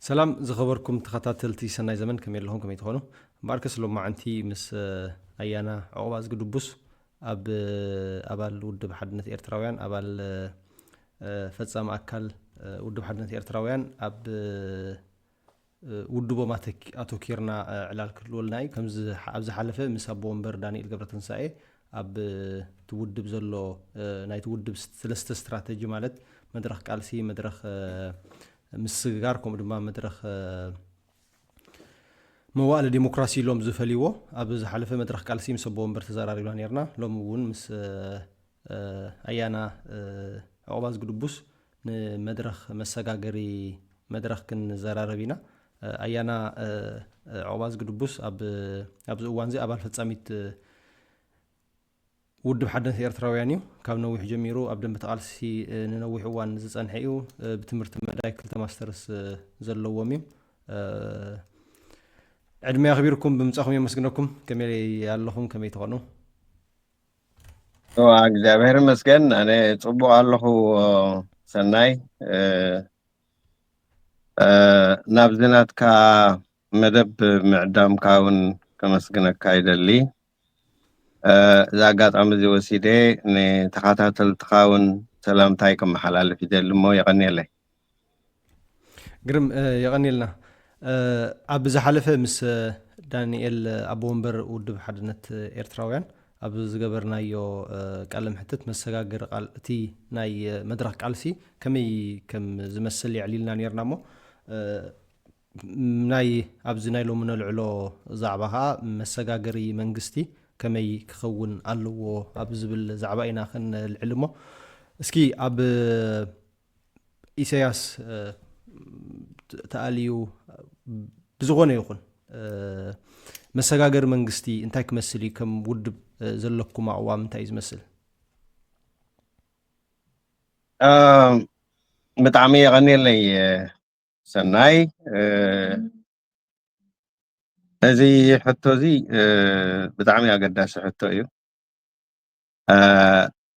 ሰላም ዝኸበርኩም ተኸታተልቲ ሰናይ ዘመን፣ ከመይ ኣለኹም? ከመይ ትኾኑ? እምበኣርከስ ሎማዓንቲ ምስ፣ እ፣ ኣያና ዑቕባዝጊ ድቡስ ኣብ፣ እ፣ ኣባል ውድብ ሓድነት ኤርትራውያን፣ ኣባል፣ እ፣ እ፣ ፈጻሚ ኣካል፣ እ፣ ውድብ ሓድነት ኤርትራውያን ኣብ፣ እ፣ እ፣ ውድቦም ኣተኪ-፣ ኣተኪርና፣ እ፣ ዕላል ክህልወልና እዩ። ከምዚ ሓ-፣ ኣብ ዝሓለፈ ምስ ኣቦ ወንበር ዳንኤል ገብረትንሳኤ ኣብ፣ እ፣ እቲ ውድብ ዘሎ፣ እ፣ ናይቲ ውድብ ስ-፣ ሰለስተ ስትራተጂ ማለት መድረኽ ቃልሲ፣ መድረኽ፣ እ፣ ምስግጋር፣ ከምኡ ድማ መድረኽ፣ እ፣ መዋእለ ዲሞክራሲ ኢሎም ዝፈልይዎ፣ ኣብ ዝሓለፈ መድረኽ ቃልሲ ምስ ኣቦ ወንበር ተዘራሪብና ነይርና። ሎሚ እውን ምስ፣ እ፣ እ፣ ኣያና፣ እ፣ ዑቕባዝጊ ድቡስ ንመድረኽ መሰጋገሪ መድረኽ ክንዘራረብ ኢና። እ፣ ኣያና፣ እ፣ እ፣ ዑቕባዝጊ ድቡስ ኣብ፣ ኣብዚ እዋን እዚ ኣባል ፈጻሚት፣ እ፣ ውድብ ሓድነት ኤርትራውያን እዩ። ካብ ነዊሕ ጀሚሩ ኣብ ደንበ ተቓልሲ፣ እ፣ ንነዊሕ እዋን ዝጸንሐ እዩ። እ፣ ብትምህርቲ መዳይ ክልተ ማስተርስ፣ እ፣ ዘለዎም እዩ። እ፣ ዕድመ ኣኽቢርኩም ብምጻኹም የመስግነኩም። ከመይ ኣለኹም? ከመይ ትኾኑ? እዋ፣ እግዚኣብሔር ይመስገን። ኣነ ጽቡቕ ኣለኹ ሰናይ። እ፣ እ፣ ናብዚ ናትካ መደብ ምዕዳምካ እውን ከመስግነካ ይደሊ። እ፣ እዚ ኣጋጣሚ እዚ ወሲደ ንተኸታተልትኻ እውን ሰላምታይ ከመሓላልፍ ይደሊ እሞ የቐንየለይ። ግርም፣ እ፣ የቐንየልና። እ፣ ኣብ ዝሓለፈ ምስ፣ እ፣ ዳንኤል፣ እ፣ ኣቦ ወንበር ውድብ ሓድነት፣ እ፣ ኤርትራውያን ኣብ ዝገበርናዮ፣ እ፣ ቃለ ምሕትት መሰጋገሪ ቃል-፣ እቲ ናይ፣ እ፣ መድረኽ ቃልሲ ከመይ ከም ዝመስል የዕሊልና ነይርና እሞ፣ እ፣ ናይ ኣብዚ ናይ ሎሚ ነልዕሎ ዛዕባ ኸኣ መሰጋገሪ መንግስቲ ከመይ ክኸውን ኣለዎ ኣብ ዝብል ዛዕባ ኢና ክንልዕል እሞ፣ እስኪ ኣብ ኢሳያስ፣ እ፣ ተ-፣ ተኣልዩ ብዝኾነ ይኹን፣ እ፣ መሰጋገሪ መንግስቲ እንታይ ክመስል እዩ? ከም ውድብ፣ እ፣ ዘለኩም ኣቕዋም እንታይ እዩ ዝመስል? እ፣ ብጣዕሚ የቐንየለይ፣ እ፣ ሰናይ። እ፣ እዚ ሕቶ እዚ፣ እ፣ ብጣዕሚ ኣገዳሲ ሕቶ እዩ። እ፣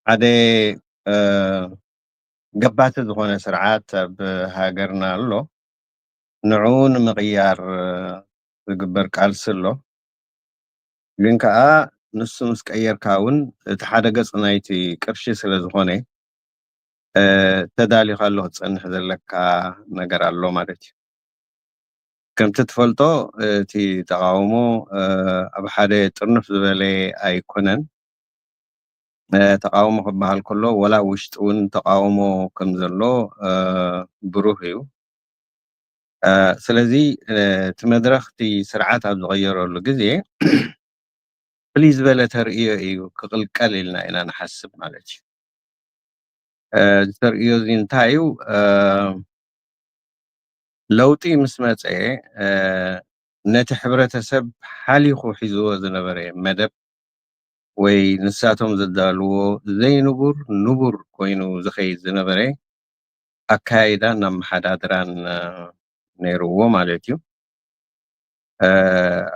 ሓደ፣ እ፣ ገባቲ ዝኾነ ስርዓት ኣብ ሃገርና ኣሎ። ንዕኡ ንምቕያር፣ እ፣ ዝግበር ቃልሲ ኣሎ። ግን ከኣ ንሱ ምስ ቀየርካ እውን እቲ ሓደ ገጽ ናይቲ ቅርሺ ስለ ዝኾነ፣ እ፣ ተዳሊኻሉ ክትጸንሕ ዘለካ ነገር ኣሎ ማለት እዩ። ከምቲ ትፈልጦ፣ እቲ ተቓውሞ፣ እ፣ ኣብ ሓደ ጥርንፍ ዝበለ ኣይኮነን። እ፣ ተቓውሞ ክበሃል ከሎ፣ ወላ ኣብ ውሽጢ እውን ተቓውሞ ከም ዘሎ፣ እ፣ ብሩህ እዩ። እ፣ ስለዚ፣ እ፣ እቲ መድረኽ እቲ ስርዓት ኣብ ዝቐየረሉ ግዜ፣ ፍልይ ዝበለ ተርእዮ እዩ ክቕልቀል ኢልና ኢና ንሓስብ ማለት እዩ። እ፣ እዚ ተርእዮ እዚ እንታይ እዩ? እ፣ ለውጢ ምስ መጸ፣ እ፣ ነቲ ሕብረተሰብ ሓሊኹ ሒዝዎ ዝነበረ መደብ ወይ ንሳቶም ዘዳልዎ ዘይንቡር ንቡር ኮይኑ ዝኸይድ ዝነበረ ኣካያይዳን ኣመሓዳድራን፣ እ፣ ነይርዎ ማለት እዩ። እ፣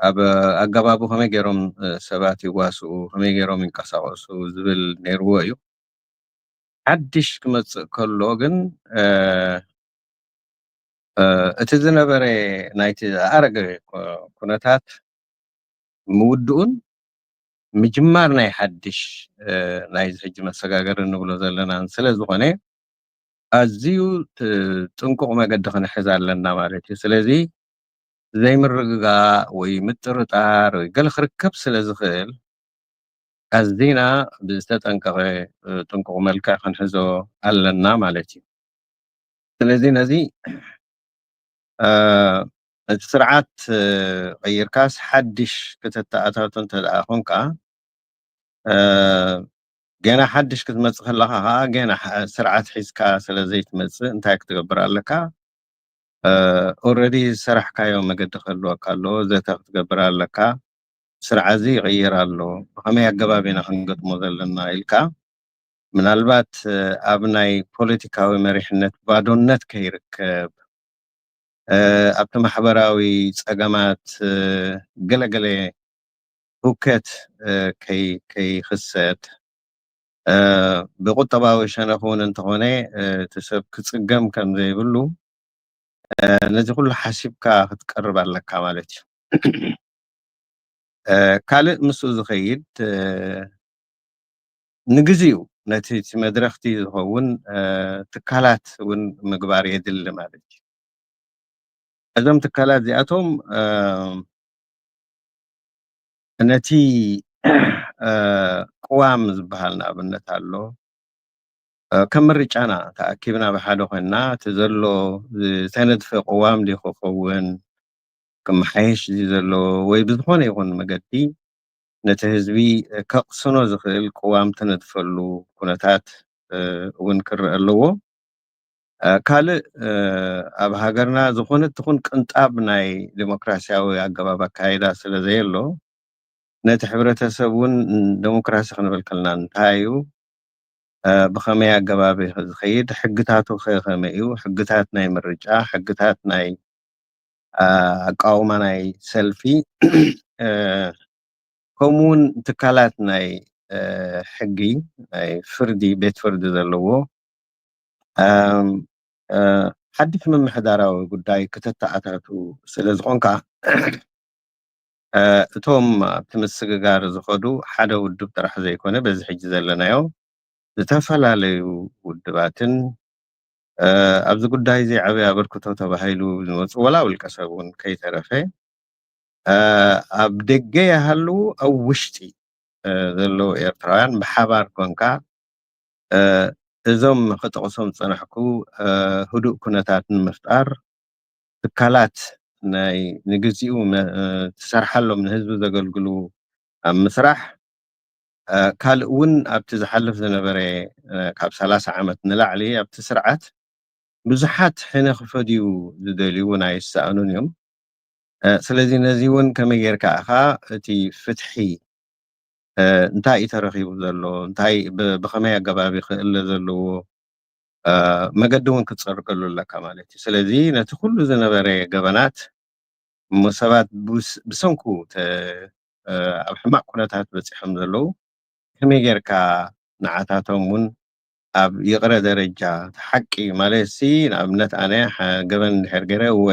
ኣብ ኣገባቡ ከመይ ገይሮም፣ እ፣ ሰባት ይዋስኡ፣ ከመይ ገይሮም ይንቀሳቐሱ ዝብል ነይርዎ እዩ። ሓድሽ ክመጽእ ከሎ ግን፣ እ፣ እ፣ እቲ ዝነበረ ናይቲ ዝኣረገ ኩ-፣ ኩነታት ምውድኡን ምጅማር ናይ ሓድሽ፣ እ፣ ናይዚ ሕጂ መሰጋገሪ እንብሎ ዘለናን ስለ ዝኾነ፣ ኣዝዩ ት-፣ ጥንቁቕ መገዲ ክንሕዝ ኣለና ማለት እዩ። ስለዚ ዘይምርግጋእ ወይ ምጥርጣር ወይ ገለ ክርከብ ስለ ዝኽእል፣ ኣዚና ብዝተጠንቀቐ፣ እ፣ ጥንቁቕ መልክዕ ክንሕዞ ኣለና ማለት እዩ። ስለዚ ነዚ፣ እ፣ እቲ ስርዓት፣ እ፣ ቀይርካስ ሓድሽ ከተተኣታቶ እንተ ደኣ ኾንካ፣ እ፣ ገና ሓድሽ ክትመጽእ ከለኻ ኸኣ ገና ሓ-፣ ስርዓት ሒዝካ ስለ ዘይትመጽእ እንታይ ክትገብር ኣለካ? እ፣ ኦረዲ ዝሰራሕካዮ መገዲ ክህልወካ ኣለዎ፣ ዘተ ክትገብር ኣለካ። ስርዓት እዚ ይቕይር ኣሎ፣ ብኸመይ ኣገባብ ኢና ክንገጥሞ ዘለና ኢልካ፣ ምናልባት፣ እ፣ ኣብ ናይ ፖለቲካዊ መሪሕነት ባዶነት ከይርከብ፣ እ፣ ኣብቲ ማሕበራዊ ጸገማት፣ እ፣ ገለገለ ህውከት፣ እ፣ ከይ-፣ ከይኽሰት፣ እ፣ ብቁጠባዊ ሸነኽ እውን እንተኾነ፣ እ፣ እቲ ሰብ ክጽገም ከም ዘይብሉ፣ ነዚ ኩሉ ሓሲብካ ክትቀርብ ኣለካ ማለት እዩ። ካልእ ምስኡ ዝኸይድ ንግዜኡ ነቲ እቲ መድረኽቲ ዝኸውን ትካላት እውን ምግባር የድሊ ማለት እዩ። እዞም ትካላት እዚኣቶም ነቲ ቅዋም ዝበሃል ንኣብነት ኣሎ። ከም ምርጫና ተኣኪብና ብሓደ ኮይንና እቲ ዘሎ ዝተነድፈ ቅዋም ድዩ ክኸውን ክመሓየሽ ድዩ ዘለዎ ወይ ብዝኾነ ይኹን መገዲ ነቲ ህዝቢ ከቕስኖ ዝኽእል ቅዋም ተነድፈሉ ኩነታት እውን ክረአ ኣለዎ። ካልእ ኣብ ሃገርና ዝኾነት ትኹን ቅንጣብ ናይ ዴሞክራሲያዊ ኣገባብ ኣካይዳ ስለ ዘየሎ ነቲ ሕብረተሰብ እውን ዴሞክራሲ ክንብል ከልና እንታይ እዩ ብኸመይ ኣገባብ ዝኸይድ ሕግታቱ ከ ከመይ እዩ ሕግታት ናይ ምርጫ ሕግታት ናይ ኣቃውማ ናይ ሰልፊ ከምኡውን ትካላት ናይ ሕጊ ናይ ፍርዲ ቤት ፍርዲ ዘለዎ ሓድሽ ምምሕዳራዊ ጉዳይ ክተተኣታቱ ስለ ዝኾንካ እቶም ኣብቲ ምስግጋር ዝኸዱ ሓደ ውድብ ጥራሕ ዘይኮነ በዚ ሕጂ ዘለናዮ ዝተፈላለዩ ውድባትን ኣብዚ ጉዳይ እዚ ዓብይ ኣበርክቶ ተባሂሉ ዝመፁ ወላ ውልቀ ሰብ እውን ከይተረፈ ኣብ ደገ ይሃልዉ ኣብ ውሽጢ ዘለዉ ኤርትራውያን ብሓባር ኮንካ እዞም ክጠቕሶም ዝፀናሕኩ ህዱእ ኩነታት ንምፍጣር ትካላት ናይ ንግዚኡ ትሰርሓሎም ንህዝቢ ዘገልግሉ ኣብ ምስራሕ ካልእ እውን ኣብቲ ዝሓልፍ ዝነበረ ካብ ሰላሳ ዓመት ንላዕሊ ኣብቲ ስርዓት ብዙሓት ሕነ ክፈድዩ ዝደልዩ እውን ኣይሰኣኑን እዮም። ስለዚ ነዚ እውን ከመይ ጌርካ ኢኻ እቲ ፍትሒ እንታይ እዩ ተረኺቡ ዘሎ እንታይ ብኸመይ ኣገባብ ይኽእለ ዘለዎ መገዲ እውን ክትፀርገሉ ኣለካ ማለት እዩ። ስለዚ ነቲ ኩሉ ዝነበረ ገበናት እሞ ሰባት ብሰንኩ ኣብ ሕማቕ ኩነታት በፂሖም ዘለዉ ከመይ ጌርካ ንዓታቶም እውን ኣብ ይቕረ ደረጃ ሓቂ ማለት ሲ ንኣብነት ኣነ ገበን እንድሕር ገይረ እወ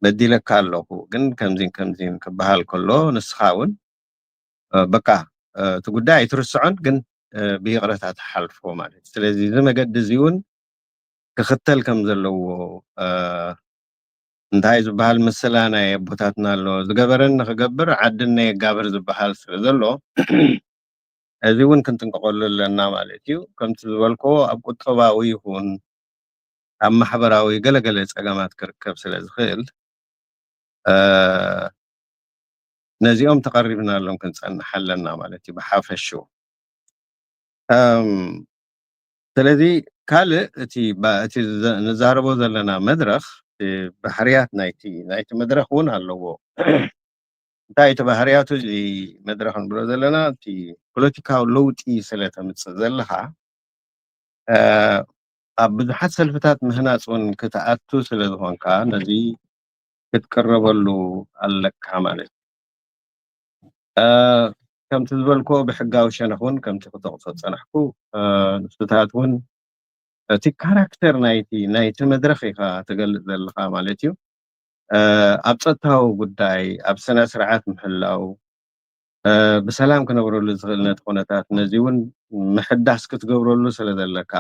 በዲለካ ኣለኹ ግን ከምዚን ከምዚን ክበሃል ከሎ ንስኻ እውን በቃ እቲ ጉዳይ ኣይትርስዖን ግን ብይቕረታ ትሓልፎ ማለት እዩ። ስለዚ እዚ መገዲ እዚ እውን ክኽተል ከም ዘለዎ እንታይ ዝበሃል ምስላ ናይ ኣቦታትና ኣሎ ዝገበረኒ ክገብር ዓድና የጋብር ዝበሃል ስለ ዘሎ እዚ እውን ክንጥንቀቐሉ ኣለና ማለት እዩ። ከምቲ ዝበልክዎ ኣብ ቁጠባዊ ይኹን ኣብ ማሕበራዊ ገለገለ ፀገማት ክርከብ ስለ ዝኽእል ነዚኦም ተቐሪብናሎም ክንፀንሕ ኣለና ማለት እዩ ብሓፈሽኡ። ስለዚ ካልእ እቲ እቲ ንዛረቦ ዘለና መድረኽ ባህርያት ናይቲ ናይቲ መድረኽ እውን ኣለዎ። እንታይ እቲ ባህርያቱ እዚ መድረኽ ንብሎ ዘለና እቲ ፖለቲካዊ ለውጢ ስለ ተምፅእ ዘለኻ ኣብ ብዙሓት ሰልፍታት ምህናፅ እውን ክትኣቱ ስለ ዝኾንካ ነዚ ክትቅረበሉ ኣለካ ማለት እዩ። ከምቲ ዝበልኮ ብሕጋዊ ሸነኽ እውን ከምቲ ክጠቕሶ ዝፀናሕኩ ንሱታት እውን እቲ ካራክተር ናይቲ ናይቲ መድረኽ ኢኻ ትገልፅ ዘለኻ ማለት እዩ። ኣብ ፀጥታዊ ጉዳይ ኣብ ስነ ስርዓት ምሕላው ብሰላም ክነብረሉ ዝኽእል ነቲ ኩነታት ነዚ እውን ምሕዳስ ክትገብረሉ ስለ ዘለካ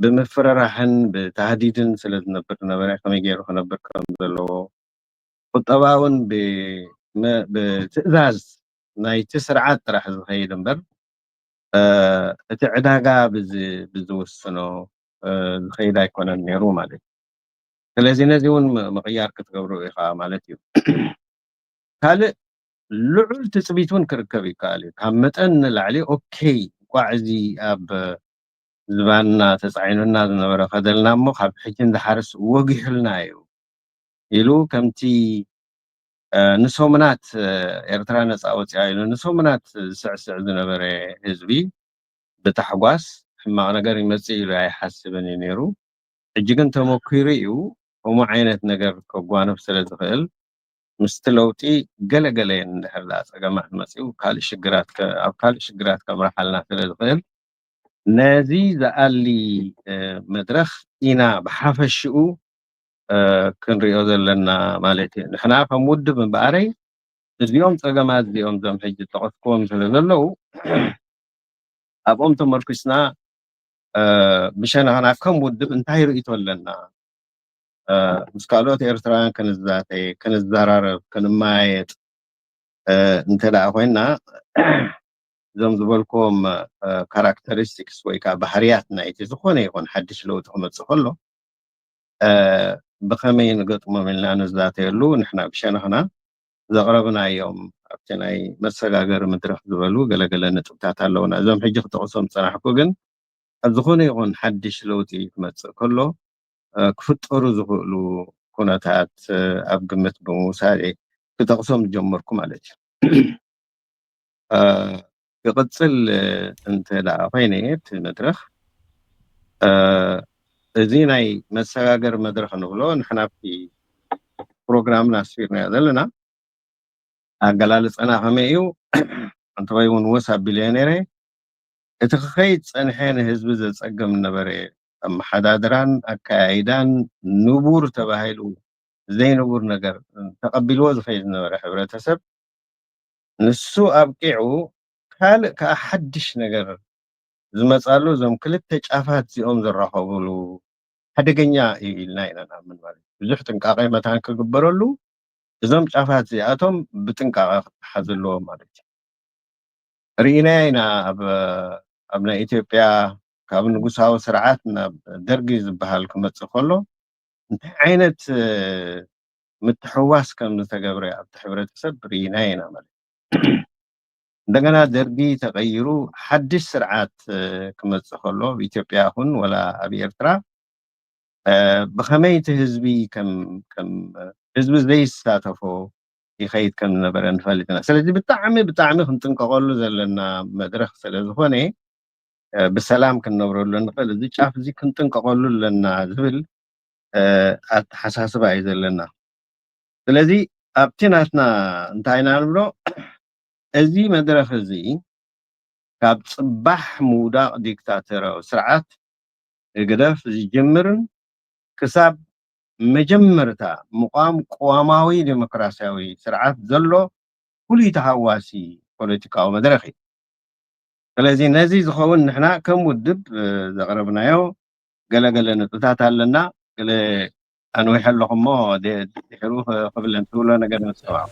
ብምፍርራሕን ብታህዲድን ስለ ዝነብር ዝነበረ ከመይ ገይሩ ክነብር ከም ዘለዎ ቁጠባውን ብትእዛዝ ናይቲ ስርዓት ጥራሕ ዝኸይድ እምበር እቲ ዕዳጋ ብዝውስኖ ዝኸይድ ኣይኮነን ነይሩ ማለት እዩ። ስለዚ ነዚ እውን ምቕያር ክትገብሩ ኢኻ ማለት እዩ። ካልእ ልዑል ትፅቢት እውን ክርከብ ይከኣል እዩ። ካብ መጠን ንላዕሊ ኦኬ ቋዕ እዚ ኣብ ዝባንና ተፃዒኑና ዝነበረ ከደልና እሞ ካብ ሕጂ ንዝሓርስ ወጊሑልና እዩ ኢሉ ከምቲ ንሰሙናት ኤርትራ ነፃ ወፂኣ ኢሉ ንሰሙናት ዝስዕስዕ ዝነበረ ህዝቢ ብታሕጓስ ሕማቕ ነገር ይመፅእ ኢሉ ኣይሓስብን እዩ ነይሩ። ሕጂ ግን ተመኪሩ እዩ ከምኡ ዓይነት ነገር ከጓንፍ ስለ ዝኽእል ምስቲ ለውጢ ገለገለ እንድሕር ዳኣ ፀገማት መፂኡ ካልእ ሽግራት ኣብ ካልእ ሽግራት ከምርሓልና ስለ ዝኽእል ነዚ ዝኣሊ መድረኽ ኢና ብሓፈሽኡ ክንሪኦ ዘለና ማለት እዩ። ንሕና ከም ውድብ እምበኣረይ እዚኦም ፀገማት እዚኦም እዞም ሕጂ ዝጠቐስክዎም ስለ ዘለዉ ኣብኦም ተመርኩስና ብሸነኽና ከም ውድብ እንታይ ርእይቶ ኣለና፣ ምስ ካልኦት ኤርትራውያን ክንዛተ፣ ክንዘራረብ፣ ክንመያየጥ እንተ ደኣ ኮይና እዞም ዝበልክዎም ካራክተሪስቲክስ ወይ ከዓ ባህርያት ናይቲ ዝኾነ ይኹን ሓድሽ ለውጢ ክመፅእ ከሎ ብኸመይ ንገጥሞም ኢልና ንዛተየሉ ንሕና ብሸነኽና ዘቕረብናዮም ኣብቲ ናይ መሰጋገሪ መድረኽ ዝበሉ ገለገለ ነጥብታት ኣለውና። እዞም ሕጂ ክጠቕሶም ዝፀናሕኩ ግን ኣብ ዝኾነ ይኹን ሓድሽ ለውጢ ክመፅእ ከሎ ክፍጠሩ ዝኽእሉ ኩነታት ኣብ ግምት ብምውሳድ ክጠቕሶም ዝጀመርኩ ማለት እዩ። ክቕፅል እንተ ደኣ ኮይነ እቲ መድረኽ እዚ ናይ መሰጋገሪ መድረኽ ንብሎ ንሕና ኣብቲ ፕሮግራምና ኣስፊርናዮ ዘለና ኣገላልፀና ከመይ እዩ? እንተኸይ እውን ወስ ኣቢለዮ ነይረ። እቲ ክኸይድ ዝፀንሐ ንህዝቢ ዘፀግም ነበረ። ኣመሓዳድራን ኣከያይዳን ንቡር ተባሂሉ ዘይንቡር ነገር ተቐቢልዎ ዝኸይድ ዝነበረ ሕብረተሰብ ንሱ ኣብቂዑ ካልእ ከዓ ሓድሽ ነገር ዝመፃሉ እዞም ክልተ ጫፋት እዚኦም ዝራኸቡሉ ሓደገኛ እዩ ኢልና ኢና ንኣምን ማለት እዩ። ብዙሕ ጥንቃቄ መታን ክግበረሉ እዞም ጫፋት እዚኣቶም ብጥንቃቄ ክተሓዙ ኣለዎም ማለት እዩ። ርኢናዮ ኢና ኣብ ኣብ ናይ ኢትዮጵያ ካብ ንጉሳዊ ስርዓት ናብ ደርጊ ዝበሃል ክመፅእ ከሎ እንታይ ዓይነት ምትሕዋስ ከም ዝተገብረ ኣብቲ ሕብረተሰብ ርኢናዮ ኢና ማለት እዩ። እንደገና ደርጊ ተቐይሩ ሓድሽ ስርዓት ክመፅእ ከሎ ኣብ ኢትዮጵያ ይኹን ወላ ኣብ ኤርትራ ብኸመይ እቲ ህዝቢ ከም ከም ህዝቢ ዘይሳተፎ ይኸይድ ከም ዝነበረ ንፈልጥ ኢና። ስለዚ ብጣዕሚ ብጣዕሚ ክንጥንቀቐሉ ዘለና መድረኽ ስለ ዝኾነ ብሰላም ክንነብረሉ ንኽእል እዚ ጫፍ እዚ ክንጥንቀቐሉ ኣለና ዝብል ኣተሓሳስባ እዩ ዘለና። ስለዚ ኣብቲ ናትና እንታይ ኢና ንብሎ፣ እዚ መድረኽ እዚ ካብ ፅባሕ ምውዳቕ ዲክታተራዊ ስርዓት ህግደፍ ዝጅምርን ክሳብ መጀመርታ ምቋም ቅዋማዊ ዴሞክራሲያዊ ስርዓት ዘሎ ፍሉይ ተሃዋሲ ፖለቲካዊ መድረኽ እዩ። ስለዚ ነዚ ዝኸውን ንሕና ከም ውድብ ዘቕረብናዮ ገለገለ ነጥብታት ኣለና። ገለ ኣንዊሐ ኣለኹ እሞ ድሕሩ ክብለን ትብሎ ነገር ንሰማዕ።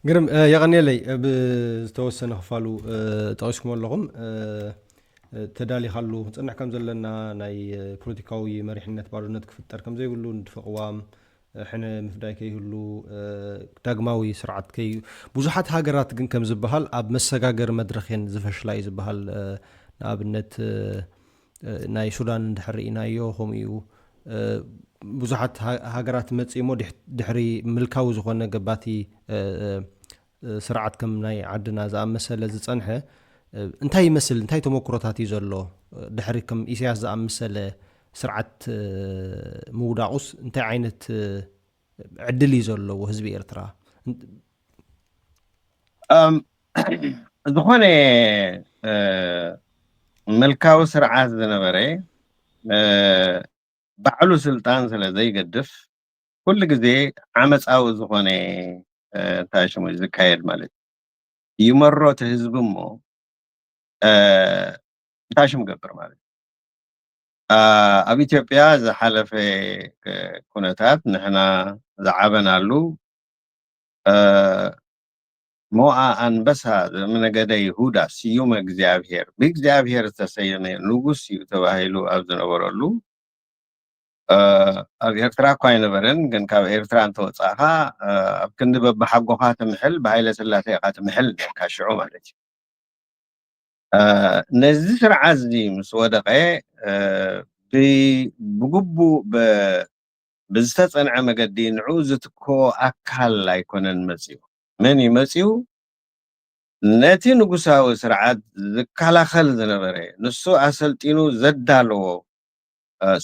ግርም፣ የቐንየለይ። ብዝተወሰነ ክፋሉ ጠቒስኩም ኣለኹም። ተዳሊኻሉ ክንፅንሕ ከም ዘለና፣ ናይ ፖለቲካዊ መሪሕነት ባዶነት ክፍጠር ከም ዘይብሉ፣ ንድፈ ቅዋም ሕነ ምፍዳይ ከይህሉ፣ ዳግማዊ ስርዓት ከይ ብዙሓት ሃገራት ግን ከም ዝበሃል ኣብ መሰጋገሪ መድረኽ እየን ዝፈሽላ እዩ ዝበሃል። ንኣብነት ናይ ሱዳን እንድሕር ርኢናዮ ከምኡ እዩ። ብዙሓት ሃገራት መፅእ እሞ ድሕሪ ምልካዊ ዝኾነ ገባቲ ስርዓት ከም ናይ ዓድና ዝኣመሰለ ዝፀንሐ እንታይ ይመስል? እንታይ ተመክሮታት እዩ ዘሎ? ድሕሪ ከም ኢሳያስ ዝኣመሰለ ስርዓት ምውዳቑስ እንታይ ዓይነት ዕድል እዩ ዘለዎ ህዝቢ ኤርትራ? ዝኾነ ምልካዊ ስርዓት ዝነበረ ባዕሉ ስልጣን ስለ ዘይገድፍ ኩሉ ግዜ ዓመፃዊ ዝኾነ እንታይ ሽሙ ዝካየድ ማለት እዩ። ይመሮ እቲ ህዝቢ እሞ እንታይ ሽሙ ገብር ማለት እዩ። ኣብ ኢትዮጵያ ዝሓለፈ ኩነታት ንሕና ዝዓበናሉ ሞኣ ኣንበሳ ዘምነገደ ይሁዳ ስዩመ እግዚኣብሔር ብእግዚኣብሔር ዝተሰየመ ንጉስ እዩ ተባሂሉ ኣብ ዝነበረሉ ኣብ ኤርትራ እኳ ኣይነበረን፣ ግን ካብ ኤርትራ እንተወፃእኻ ኣብ ክንዲ በብሓጎኻ ትምሕል ብሃይለ ስላሴ ኢኻ ትምሕል ነርካ ሽዑ ማለት እዩ። ነዚ ስርዓት እዚ ምስ ወደቐ ብግቡእ ብዝተፀንዐ መገዲ ንዕኡ ዝትክኦ ኣካል ኣይኮነን መፅኡ። መን እዩ መፅኡ? ነቲ ንጉሳዊ ስርዓት ዝከላኸል ዝነበረ ንሱ ኣሰልጢኑ ዘዳለዎ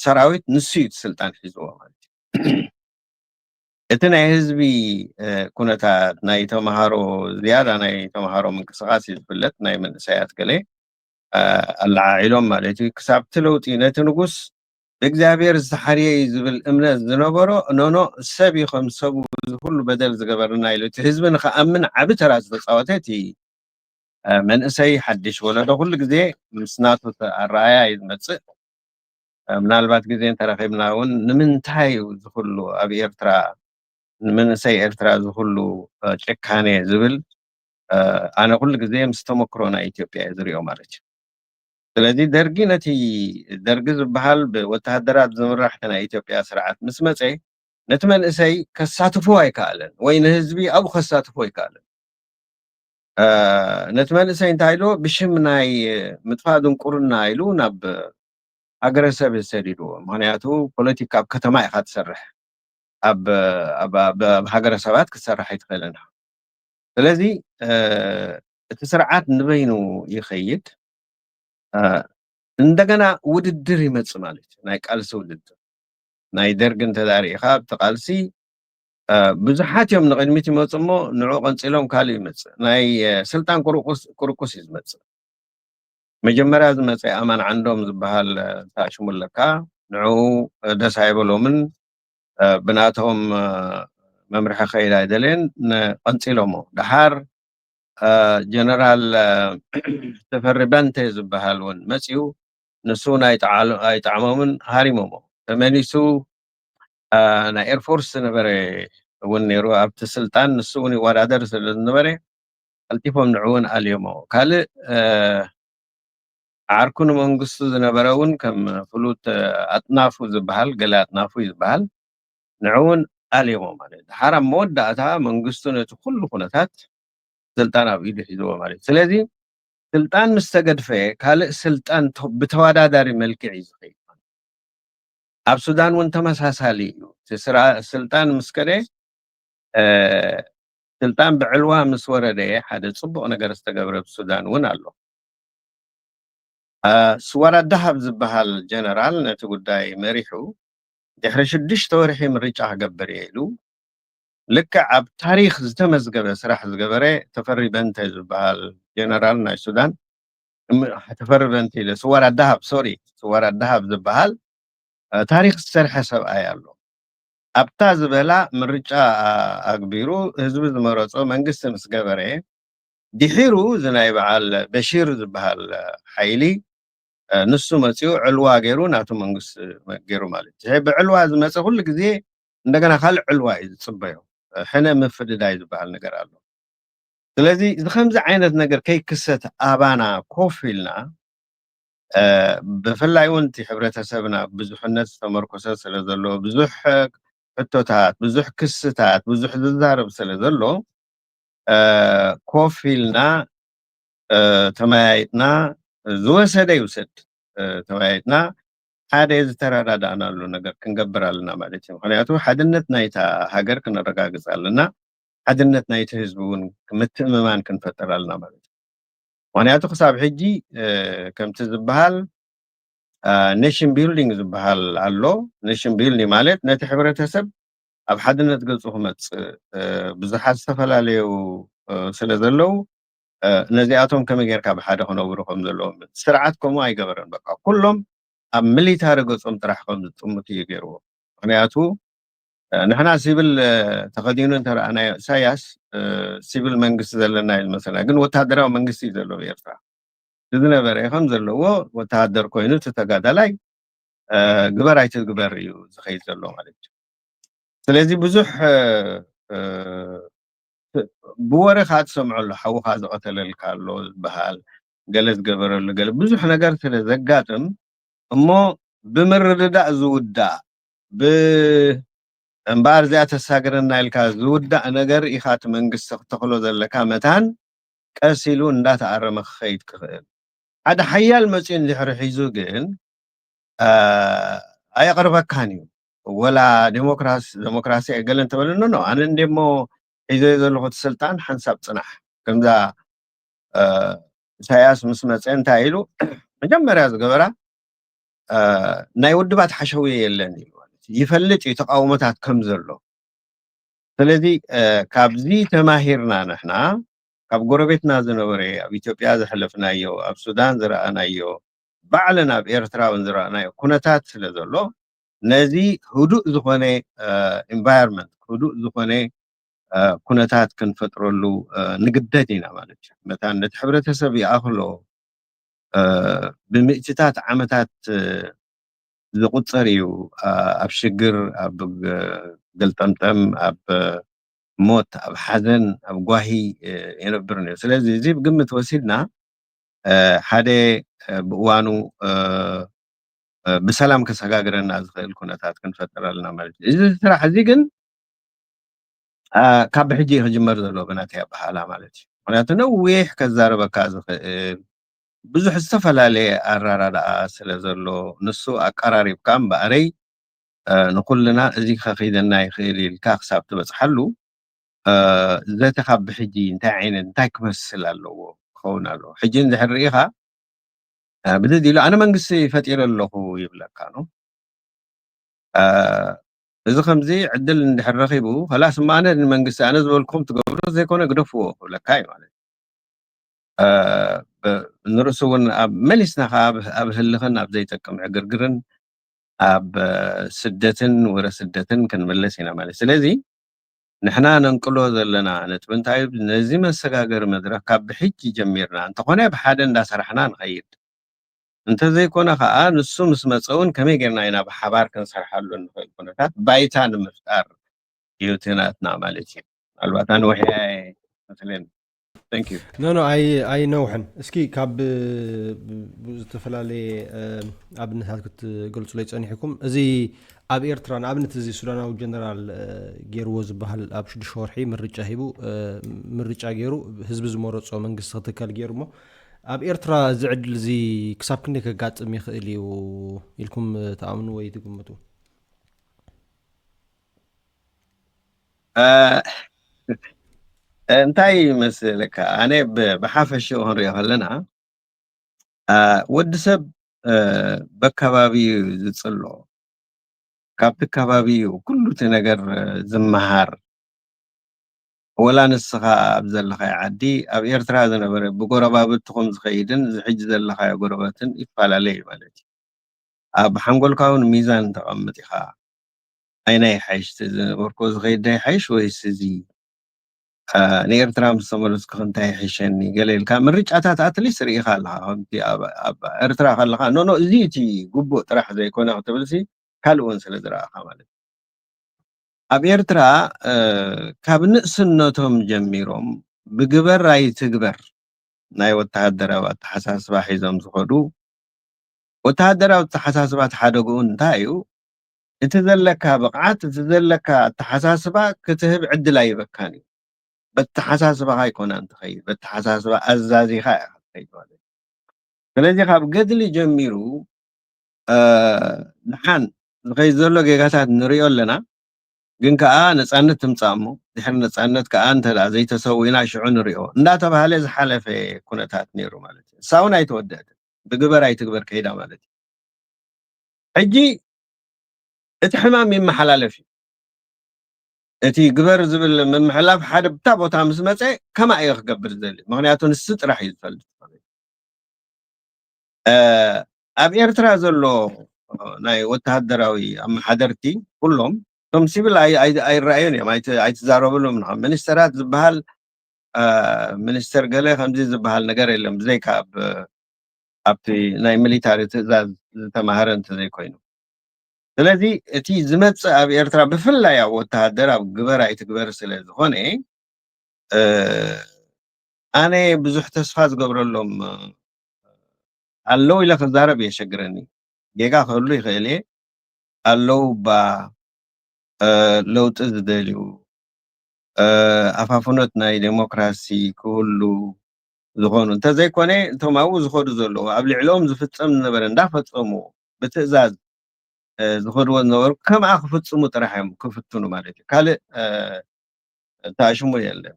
ሰራዊት ንሱ እዩ ስልጣን ሒዝዎ ማለት እዩ። እቲ ናይ ህዝቢ ኩነታት ናይ ተምሃሮ ዝያዳ ናይ ተምሃሮ ምንቅስቃስ እዩ ዝፍለጥ ናይ መንእሰያት ገለ ኣለዓዒሎም ማለት እዩ ክሳብቲ ለውጢ ነቲ ንጉስ ብእግዚኣብሔር ዝተሓርየ እዩ ዝብል እምነት ዝነበሮ፣ ኖኖ፣ ሰብ እዩ ከም ሰቡ እዚ ኩሉ በደል ዝገበርና ኢሉ እቲ ህዝቢ ንኽኣምን ዓቢ ተራ ዝተፃወተ እቲ መንእሰይ ሓድሽ ወለዶ ኩሉ ግዜ ምስ ናቱ ኣረኣያ እዩ ዝመፅእ። ምናልባት ግዜ እንተረኺብና እውን ንምንታይ እዩ ዝኩሉ ኣብ ኤርትራ ንመንእሰይ ኤርትራ ዝኩሉ ጭካኔ ዝብል ኣነ ኩሉ ግዜ ምስ ተመክሮ ናይ ኢትዮጵያ እየ ዝሪኦ ማለት እዩ። ስለዚ ደርጊ ነቲ ደርጊ ዝበሃል ብወተሃደራት ዝምራሕ ናይ ኢትዮጵያ ስርዓት ምስ መፀ ነቲ መንእሰይ ከሳትፎ ኣይከኣለን ወይ ንህዝቢ ኣብኡ ከሳትፎ ኣይከኣለን። ነቲ መንእሰይ እንታይ ኢልዎ ብሽም ናይ ምጥፋእ ድንቁርና ኢሉ ናብ ሃገረሰብ ሰዲድዎ። ምክንያቱ ፖለቲካ ኣብ ከተማ ኢካ ትሰርሕ፣ ኣብ ሃገረሰባት ክትሰርሕ ኣይትክእልን። ስለዚ እቲ ስርዓት ንበይኑ ይኸይድ። እንደገና ውድድር ይመጽእ ማለት እዩ፣ ናይ ቃልሲ ውድድር። ናይ ደርግ እንተዳርኢኻ ኣብቲ ቃልሲ ብዙሓት እዮም ንቕድሚት ይመፁ እሞ ንዑ ቀንፂሎም ካልእ ይመፅእ። ናይ ስልጣን ቁርቁስ ቁርቁስ እዩ ዝመፅእ። መጀመርያ ዝመፀ ኣማን ዓንዶም ዝበሃል ታሽሙለካ ንዑ ደስ ኣይበሎምን ብናቶም መምርሒ ከይድ ኣይደለየን ቀንፂሎሞ። ደሓር ጀነራል ተፈሪ በንተ ዝበሃል እውን መፅዩ ንሱ እውን ኣይጠዓሞምን ሃሪሞሞ። ተመሊሱ ናይ ኤርፎርስ ዝነበረ እውን ነይሩ ኣብቲ ስልጣን ንሱ እውን ይወዳደር ስለ ዝነበረ ቀልጢፎም ንዑ እውን ኣልዮሞ። ካልእ ዓርኩ ንመንግስቱ ዝነበረ እውን ከም ፍሉጥ ኣጥናፉ ዝበሃል ገለ ኣጥናፉ ዝበሃል ንዑ እውን ኣልዮሞ ማለት ደሓር ኣብ መወዳእታ መንግስቱ ነቲ ኩሉ ኩነታት ስልጣን ኣብ ኢዱ ሒዝዎ ማለት እዩ። ስለዚ ስልጣን ምስ ተገድፈ ካልእ ስልጣን ብተወዳዳሪ መልክዕ እዩ ዝኸይድ። ኣብ ሱዳን እውን ተመሳሳሊ እዩ። ስልጣን ምስ ከደ ስልጣን ብዕልዋ ምስ ወረደ ሓደ ፅቡቕ ነገር ዝተገብረ ብሱዳን እውን ኣሎ። ስዋራ ዳሃብ ዝበሃል ጀነራል ነቲ ጉዳይ መሪሑ ድሕሪ ሽዱሽተ ወርሒ ምርጫ ክገብር እየ ኢሉ ልክዕ ኣብ ታሪክ ዝተመዝገበ ስራሕ ዝገበረ ተፈሪ በንተ ዝበሃል ጀነራል ናይ ሱዳን ተፈሪ በንተ ኢለ ስዋራ ዳሃብ ሶሪ ስዋራ ዳሃብ ዝበሃል ታሪክ ዝሰርሐ ሰብኣይ ኣሎ። ኣብታ ዝበላ ምርጫ ኣግቢሩ ህዝቢ ዝመረፆ መንግስቲ ምስ ገበረ ድሒሩ እዚ ናይ በዓል በሺር ዝበሃል ሓይሊ ንሱ መፂኡ ዕልዋ ገይሩ ናቱ መንግስቲ ገይሩ ማለት እዩ። ብዕልዋ ዝመፀ ኩሉ ግዜ እንደገና ካልእ ዕልዋ እዩ ዝፅበዮ። ሕነ ምፍድዳይ ዝበሃል ነገር ኣሎ። ስለለዚ እዚ ከምዚ ዓይነት ነገር ከይክሰት ኣባና ኮፍ ኢልና ብፍላይ እውን እቲ ሕብረተሰብና ብዙሕነት ዝተመርኮሰ ስለ ዘሎ ብዙሕ ሕቶታት ብዙሕ ክስታት ብዙሕ ዝዛረብ ስለ ዘሎ ኮፍ ኢልና ተመያይጥና ዝወሰደ ይውሰድ ተመያይጥና ሓደ ዝተረዳዳእናሉ ነገር ክንገብር ኣለና ማለት እዩ። ምክንያቱ ሓድነት ናይታ ሃገር ክነረጋግፅ ኣለና፣ ሓድነት ናይቲ ህዝቢ እውን ምትእምማን ክንፈጥር ኣለና ማለት እዩ። ምክንያቱ ክሳብ ሕጂ ከምቲ ዝበሃል ኔሽን ቢልዲንግ ዝበሃል ኣሎ። ኔሽን ቢልዲንግ ማለት ነቲ ሕብረተሰብ ኣብ ሓድነት ገፁ ክመፅእ ብዙሓት ዝተፈላለዩ ስለ ዘለዉ ነዚኣቶም ከመይ ጌርካ ብሓደ ክነብሩ ከም ዘለዎም ስርዓት ከምኡ ኣይገበረን። በቃ ኩሎም ኣብ ሚሊታሪ ገፆም ጥራሕ ከም ዝጥምቱ እዩ ገይርዎ። ምክንያቱ ንሕና ሲቪል ተኸዲኑ እንተረኣናዮ ኢሳያስ ሲቪል መንግስቲ ዘለና እዩ ዝመስለና፣ ግን ወታደራዊ መንግስቲ እዩ ዘለዎ ኤርትራ። ዝነበረ ከም ዘለዎ ወተሃደር ኮይኑ እቲ ተጋዳላይ ግበር ኣይትግበር እዩ ዝኸይድ ዘሎ ማለት እዩ። ስለዚ ብዙሕ ብወረ ከዓ ትሰምዖ ኣሎ፣ ሓውኻ ዝቐተለልካ ኣሎ ዝበሃል፣ ገለ ዝገበረሉ ገለ ብዙሕ ነገር ስለ ዘጋጥም እሞ ብምርድዳእ ዝውዳእ ብ እምበኣር እዚኣ ተሳግረና ኢልካ ዝውዳእ ነገር ኢኻ እቲ መንግስቲ ክተኽሎ ዘለካ መታን ቀስ ኢሉ እንዳተኣረመ ክኸይድ ክኽእል። ሓደ ሓያል መፅኡ እንድሕሪ ሒዙ ግን ኣየቕርበካን እዩ። ወላ ዴሞክራሲ ዴሞክራሲ ገለ እንተበለኒ ኖ ኣነ እንዴሞ ሒዘዮ ዘለኹ እቲ ስልጣን ሓንሳብ ፅናሕ ከምዛ ኢሳያስ ምስ መፀ እንታይ ኢሉ መጀመርያ ዝገበራ ናይ ውድባት ሓሸውየ የለን ኢሉ ማለት እዩ። ይፈልጥ እዩ ተቃውሞታት ከም ዘሎ። ስለዚ ካብዚ ተማሂርና ንሕና ካብ ጎረቤትና ዝነበረ ኣብ ኢትዮጵያ ዘሕለፍናዮ ኣብ ሱዳን ዝረኣናዮ ባዕለን ኣብ ኤርትራ እውን ዝረኣናዮ ኩነታት ስለ ዘሎ፣ ነዚ ህዱእ ዝኾነ environment፣ ህዱእ ዝኾነ ኩነታት ክንፈጥረሉ ንግደድ ኢና ማለት እዩ። መታን ነቲ ሕብረተሰብ ይኣኽሎ፣ ብምእትታት ዓመታት ዝቁጸር እዩ። ኣብ ሽግር፣ ኣብ ገልጠምጠም፣ ኣብ ሞት፣ ኣብ ሓዘን፣ ኣብ ጓሂ የነብር ነይሩ። ስለዚ እዚ ብግምት ወሲድና ሓደ ብእዋኑ ብሰላም ከሰጋግረና ዝኽእል ኩነታት ክንፈጥር ኣለና ማለት እዩ። እዚ ስራሕ እዚ ግን ካብ ብሕጂ እዩ ክጅመር ዘለዎ ብናተይ ኣበሃህላ ማለት እዩ። ምክንያቱ ነዊሕ ከዛረበካ ዝኽእል ብዙሕ ዝተፈላለየ ኣራዳድኣ ስለ ዘሎ ንሱ ኣቀራሪብካ እምበኣረይ ንኩልና እዚ ከኺደና ይኽእል ኢልካ ክሳብ ትበፅሓሉ ዘተ ካብ ብሕጂ እንታይ ዓይነት እንታይ ክመስል ኣለዎ ክኸውን ኣለዎ። ሕጂ እንድሕር ርኢኻ ብድድ ኢሉ ኣነ መንግስቲ ፈጢረ ኣለኹ ይብለካ ነው። እዚ ከምዚ ዕድል እንድሕር ረኺቡ ከላስ እማ ኣነ ንመንግስቲ ኣነ ዝበልኩም ትገብሩ ዘይኮነ ግደፍዎ ክብለካ እዩ ማለት እዩ። ንርእሱ እውን ኣብ መሊስና ከዓ ኣብ ህልኽን ኣብ ዘይጠቅም ዕግርግርን ኣብ ስደትን ወረ ስደትን ክንምለስ ኢና ማለት። ስለዚ ንሕና ነንቅሎ ዘለና ነጥቢ እንታይ እዩ? ነዚ መሰጋገሪ መድረኽ ካብ ብሕጂ ጀሚርና እንተኾነ ብሓደ እንዳሰራሕና ንኸይድ፣ እንተዘይኮነ ከዓ ንሱ ምስ መፀ እውን ከመይ ጌርና ኢና ብሓባር ክንሰርሓሉ እንኽእል ኩነታት ባይታ ንምፍጣር እዩ እቲ ናትና ማለት እዩ። ምናልባት ኣንውሕያ መስለኒ። Thank you። ኖ ኖ ኣይነውሕን። እስኪ ካብ ዝተፈላለየ ኣብነታት ክትገልፁለይ ፀኒሕኩም። እዚ ኣብ ኤርትራ ንኣብነት እዚ ሱዳናዊ ጀነራል ገይርዎ ዝበሃል ኣብ ሽዱሽተ ወርሒ ምርጫ ሂቡ ምርጫ ገይሩ ህዝቢ ዝመረፆ መንግስቲ ክትከል ገይሩ እሞ ኣብ ኤርትራ እዚ ዕድል እዚ ክሳብ ክንደይ ከጋጥም ይኽእል እዩ ኢልኩም ትኣምኑ ወይ ትግምቱ? እንታይ ይመስለካ? ኣነ ብሓፈሽኡ ክንሪኦ ከለና ወዲ ሰብ በከባቢኡ ዝፅሎ፣ ካብቲ ከባቢ እዩ ኩሉ እቲ ነገር ዝመሃር። ወላ ንስኻ ኣብ ዘለኻዮ ዓዲ፣ ኣብ ኤርትራ ዝነበረ ብጎረባብትኹም ዝኸይድን እዚ ሕጂ ዘለኻዮ ጎረበትን ይፈላለ እዩ ማለት እዩ። ኣብ ሓንጎልካ እውን ሚዛን ተቐምጥ ኢኻ። ኣይናይ ሓይሽ ዝነበርኮ ዝኸይድ ዳይ ሓይሽ ወይስ እዚ ንኤርትራ ምስ ተመለስኩ እንታይ ይሕሸኒ ገለ ኢልካ ምርጫታት ኣትሊስ ርኢኻ ኣለኻ። ከምቲ ኣብ ኤርትራ ከለኻ ኖኖ እዚ እቲ ግቡእ ጥራሕ ዘይኮነ ክትብልሲ ካልእ እውን ስለ ዝረኣኻ ማለት እዩ። ኣብ ኤርትራ ካብ ንእስነቶም ጀሚሮም ብግበር ኣይትግበር ናይ ወተሃደራዊ ኣተሓሳስባ ሒዞም ዝኸዱ ወተሃደራዊ ኣተሓሳስባ ተሓደግኡ እንታይ እዩ? እቲ ዘለካ ብቕዓት፣ እቲ ዘለካ ኣተሓሳስባ ክትህብ ዕድል ኣይበካን እዩ። በተሓሳስባኻ ኣይኮናን ትኸይድ፣ በተሓሳስባ ኣዛዚኻ ኢኻ ትኸይድ ማለት እዩ። ስለዚ ካብ ገድሊ ጀሚሩ ደሓን ዝኸይድ ዘሎ ጌጋታት ንሪኦ ኣለና። ግን ከዓ ነፃነት ትምፃእ እሞ ድሕሪ ነፃነት ከዓ እንተ ዘይተሰዊና ሽዑ ንሪኦ እንዳተባሃለ ዝሓለፈ ኩነታት ነይሩ ማለት እዩ። እሳ እውን ኣይተወደአትን፣ ብግበር ኣይትግበር ከይዳ ማለት እዩ። ሕጂ እቲ ሕማም ይመሓላለፍ እዩ። እቲ ግበር ዝብል ምምሕላፍ ሓደ ብታ ቦታ ምስ መፀ ከማ እየ ክገብር ዝደሊ፣ ምክንያቱ ንሱ ጥራሕ እዩ ዝፈልጥ ማለት እዩ። ኣብ ኤርትራ ዘሎ ናይ ወተሃደራዊ ኣመሓደርቲ ኩሎም እቶም ሲቪል ኣይረኣዩን እዮም፣ ኣይትዛረብሎም። ሚኒስተራት ዝበሃል ሚኒስተር ገለ ከምዚ ዝበሃል ነገር የለን ብዘይካ ኣብቲ ናይ ሚሊታሪ ትእዛዝ ዝተማሃረ እንተዘይኮይኑ። ስለዚ እቲ ዝመፅእ ኣብ ኤርትራ ብፍላይ ኣብ ወተሃደር ኣብ ግበር ኣይትግበር ስለ ዝኾነ ኣነ ብዙሕ ተስፋ ዝገብረሎም ኣለዉ ኢለ ክዛረብ የሸግረኒ። ጌጋ ክህሉ ይኽእል እየ። ኣለዉ እባ ለውጢ ዝደልዩ ኣፋፍኖት ናይ ዴሞክራሲ ክህሉ ዝኾኑ እንተዘይኮነ እቶም ኣብኡ ዝኸዱ ዘለዉ ኣብ ልዕሊኦም ዝፍፀም ዝነበረ እንዳፈፀሙ ብትእዛዝ ዝኸድዎ ዝነበሩ ከምኣ ክፍፅሙ ጥራሕ እዮም ክፍትኑ ማለት እዩ። ካልእ ተኣሽሙ የለን።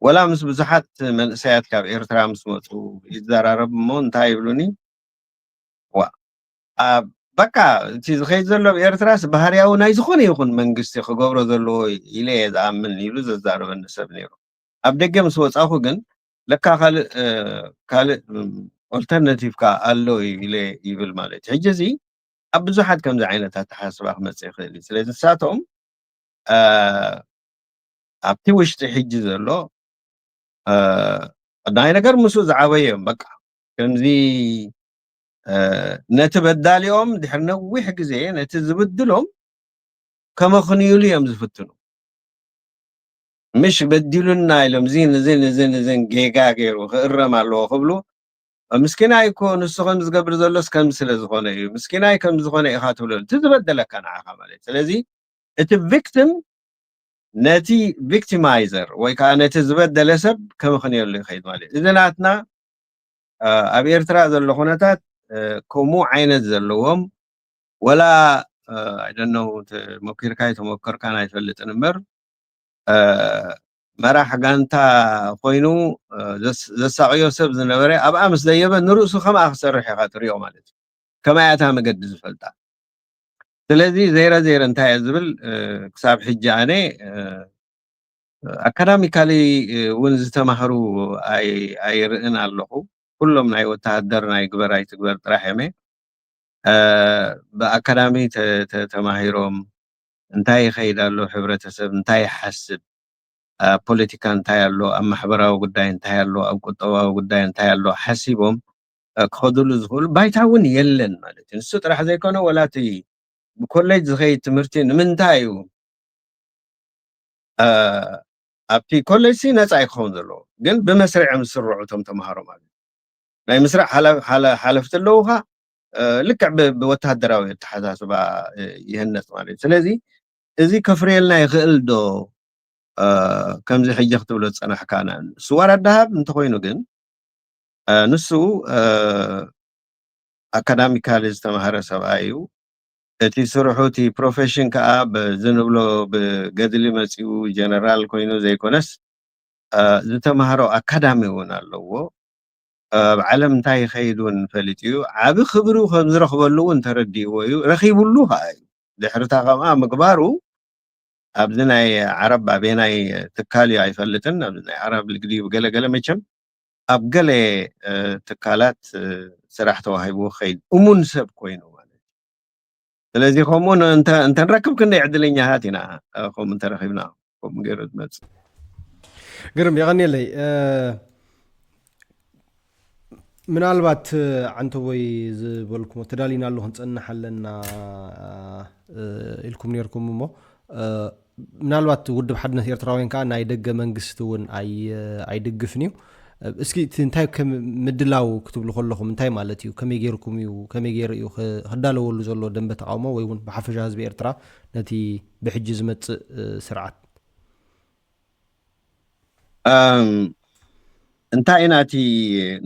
ወላ ምስ ብዙሓት መንእሰያት ካብ ኤርትራ ምስ መፁ ይዘራረብ እሞ እንታይ ይብሉኒ ዋ በቃ እቲ ዝኸይድ ዘሎ ኣብ ኤርትራስ ባህርያዊ ናይ ዝኾነ ይኹን መንግስቲ ክገብሮ ዘለዎ ኢለ እየ ዝኣምን ኢሉ ዘዛረበኒ ሰብ ነይሩ። ኣብ ደገ ምስ ወፃኹ ግን ለካ ካልእ ካልእ ኦልተርናቲቭ ከኣ ኣሎ እዩ ኢለ ይብል ማለት እዩ። ሕጂ እዚ ኣብ ብዙሓት ከምዚ ዓይነት ኣተሓሳስባ ክመጽእ ይኽእል እዩ። ስለዚ ንሳቶም ኣብቲ ውሽጢ ሕጂ ዘሎ ቀዳማይ ነገር ምስኡ ዝዓበዩ እዮም። በቃ ከምዚ ነቲ በዳሊኦም ድሕሪ ነዊሕ ግዜ ነቲ ዝብድሎም ከመኽንዩሉ እዮም ዝፍትኑ። ምሽ በዲሉና ኢሎም እዚን እዚን እዚን እዚን ጌጋ ገይሩ ክእረም ኣለዎ ክብሉ ምስኪናይ እኮ ንሱ ከም ዝገብር ዘሎስ ከም ስለ ዝኾነ እዩ፣ ምስኪናይ ከም ዝኾነ ኢኻ ትብለሉ እቲ ዝበደለካ ንዓኻ ማለት እዩ። ስለዚ እቲ ቪክቲም ነቲ ቪክቲማይዘር ወይ ከዓ ነቲ ዝበደለ ሰብ ከመኽንየሉ ይኸይድ ማለት እዩ። እዚ ናትና ኣብ ኤርትራ ዘሎ ኩነታት ከምኡ ዓይነት ዘለዎም ወላ ኣይደነው ተሞኪርካ ኣይተሞከርካን ኣይፈልጥን እምበር መራሕ ጋንታ ኮይኑ ዘሳቅዮ ሰብ ዝነበረ ኣብኣ ምስ ደየበ ንርእሱ ከምኣ ክሰርሕ ኢኻ ትሪኦ ማለት እዩ። ከማያታ መገዲ ዝፈልጣ ስለዚ ዘይረ ዘይረ እንታይ እየ ዝብል ክሳብ ሕጂ ኣነ ኣካዳሚካሊ እውን ዝተማህሩ ኣይርእን ኣለኹ። ኩሎም ናይ ወተሃደር ናይ ግበር ኣይትግበር ጥራሕ እየመ ብኣካዳሚ ተማሂሮም እንታይ ይኸይድ ኣሎ፣ ሕብረተሰብ እንታይ ይሓስብ፣ ኣብ ፖለቲካ እንታይ ኣሎ፣ ኣብ ማሕበራዊ ጉዳይ እንታይ ኣሎ፣ ኣብ ቁጠባዊ ጉዳይ እንታይ ኣሎ ሓሲቦም ክኸዱሉ ዝኽእሉ ባይታ እውን የለን ማለት እዩ። ንሱ ጥራሕ ዘይኮነ ወላቲ ብኮሌጅ ዝኸይድ ትምህርቲ ንምንታይ እዩ ኣብቲ ኮሌጅ ሲ ነፃ ይክኸውን ዘለዎ ግን ብመስርዕ ምስርዑ እቶም ተምሃሮ ማለት ናይ ምስራዕ ሓለፍቲ ኣለውካ ልክዕ ብወታደራዊ ኣተሓሳስባ ይህነፅ ማለት እዩ። ስለዚ እዚ ከፍርየልና ይኽእል ዶ? ከምዚ ሕጂ ክትብሎ ዝፀናሕካ ንሱ ወራዳ ሃብ እንተኮይኑ ግን ንሱ ኣካዳሚካሊ ዝተማሃረ ሰብኣይ እዩ። እቲ ስርሑ እቲ ፕሮፌሽን ከዓ በዚ ንብሎ ብገድሊ መፂኡ ጀነራል ኮይኑ ዘይኮነስ ዝተምሃሮ ኣካዳሚ እውን ኣለዎ። ኣብ ዓለም እንታይ ይኸይድ እውን ፈሊጡ እዩ። ዓቢ ክብሪ ከም ዝረኽበሉ እውን ተረዲእዎ እዩ፣ ረኺቡሉ ከዓ እዩ። ድሕርታ ከምኣ ምግባሩ ኣብዚ ናይ ዓረብ ኣበየናይ ትካል እዩ ኣይፈልጥን፣ ኣብዚ ናይ ዓረብ ልግዲ እዩ ገለገለ መቸም ኣብ ገለ ትካላት ስራሕ ተዋሂብዎ ክኸይድ እሙን ሰብ ኮይኑ ማለት እዩ። ስለዚ ከምኡ እንተንረክብ ክንደይ ዕድለኛታት ኢና ከምኡ እንተረኺብና ከምኡ ገይሩ ዝመፅእ። ግርም የቐኒየለይ። ምናልባት ዓንተቦይ ዝበልኩሞ ተዳሊና ኣሎ ክንፀንሕ ኣለና ኢልኩም ነርኩም እሞ ምናልባት ውድብ ሓድነት ኤርትራውያን ከዓ ናይ ደገ መንግስቲ እውን ኣይድግፍን እዩ። እስኪ እንታይ ምድላው ክትብሉ ከለኹም እንታይ ማለት እዩ? ከመይ ገይርኩም እዩ ከመይ ገይሩ እዩ ክዳለወሉ ዘሎ ደንበ ተቃውሞ ወይ እውን ብሓፈሻ ህዝቢ ኤርትራ ነቲ ብሕጂ ዝመፅእ ስርዓት? እንታይ ኢና እቲ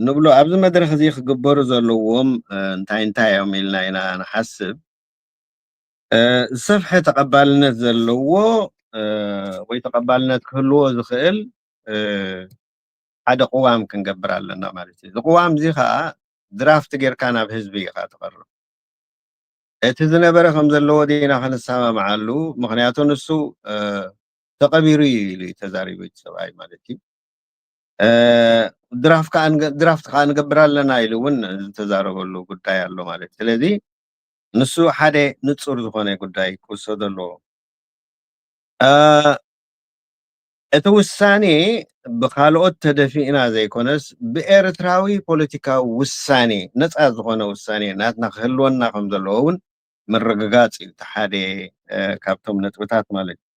ንብሎ ኣብዚ መድረክ እዚ ክግበሩ ዘለዎም እንታይ እንታይ እዮም ኢልና ኢና ንሓስብ። ዝሰፍሐ ተቐባልነት ዘለዎ ወይ ተቐባልነት ክህልዎ ዝኽእል ሓደ ቅዋም ክንገብር ኣለና ማለት እዩ። እዚ ቅዋም እዚ ከዓ ድራፍት ጌርካ ናብ ህዝቢ ኢኻ ተቐርብ። እቲ ዝነበረ ከም ዘለዎ ዲና ክንሰማምዓሉ፣ ምኽንያቱ ንሱ ተቐቢሩ እዩ ኢሉ እዩ ተዛሪቡ እቲ ሰብኣይ ማለት እዩ። ድራፍት ከዓ ንገብር ኣለና ኢሉ እውን ዝተዛረበሉ ጉዳይ ኣሎ ማለት እዩ። ስለዚ ንሱ ሓደ ንፁር ዝኾነ ጉዳይ ክውሰዶ ኣለዎ። እቲ ውሳኔ ብካልኦት ተደፊእና ዘይኮነስ ብኤርትራዊ ፖለቲካዊ ውሳኔ ነፃ ዝኾነ ውሳኔ ናትና ክህልወና ከም ዘለዎ እውን ምርግጋፅ እዩ እቲ ሓደ ካብቶም ነጥብታት ማለት እዩ።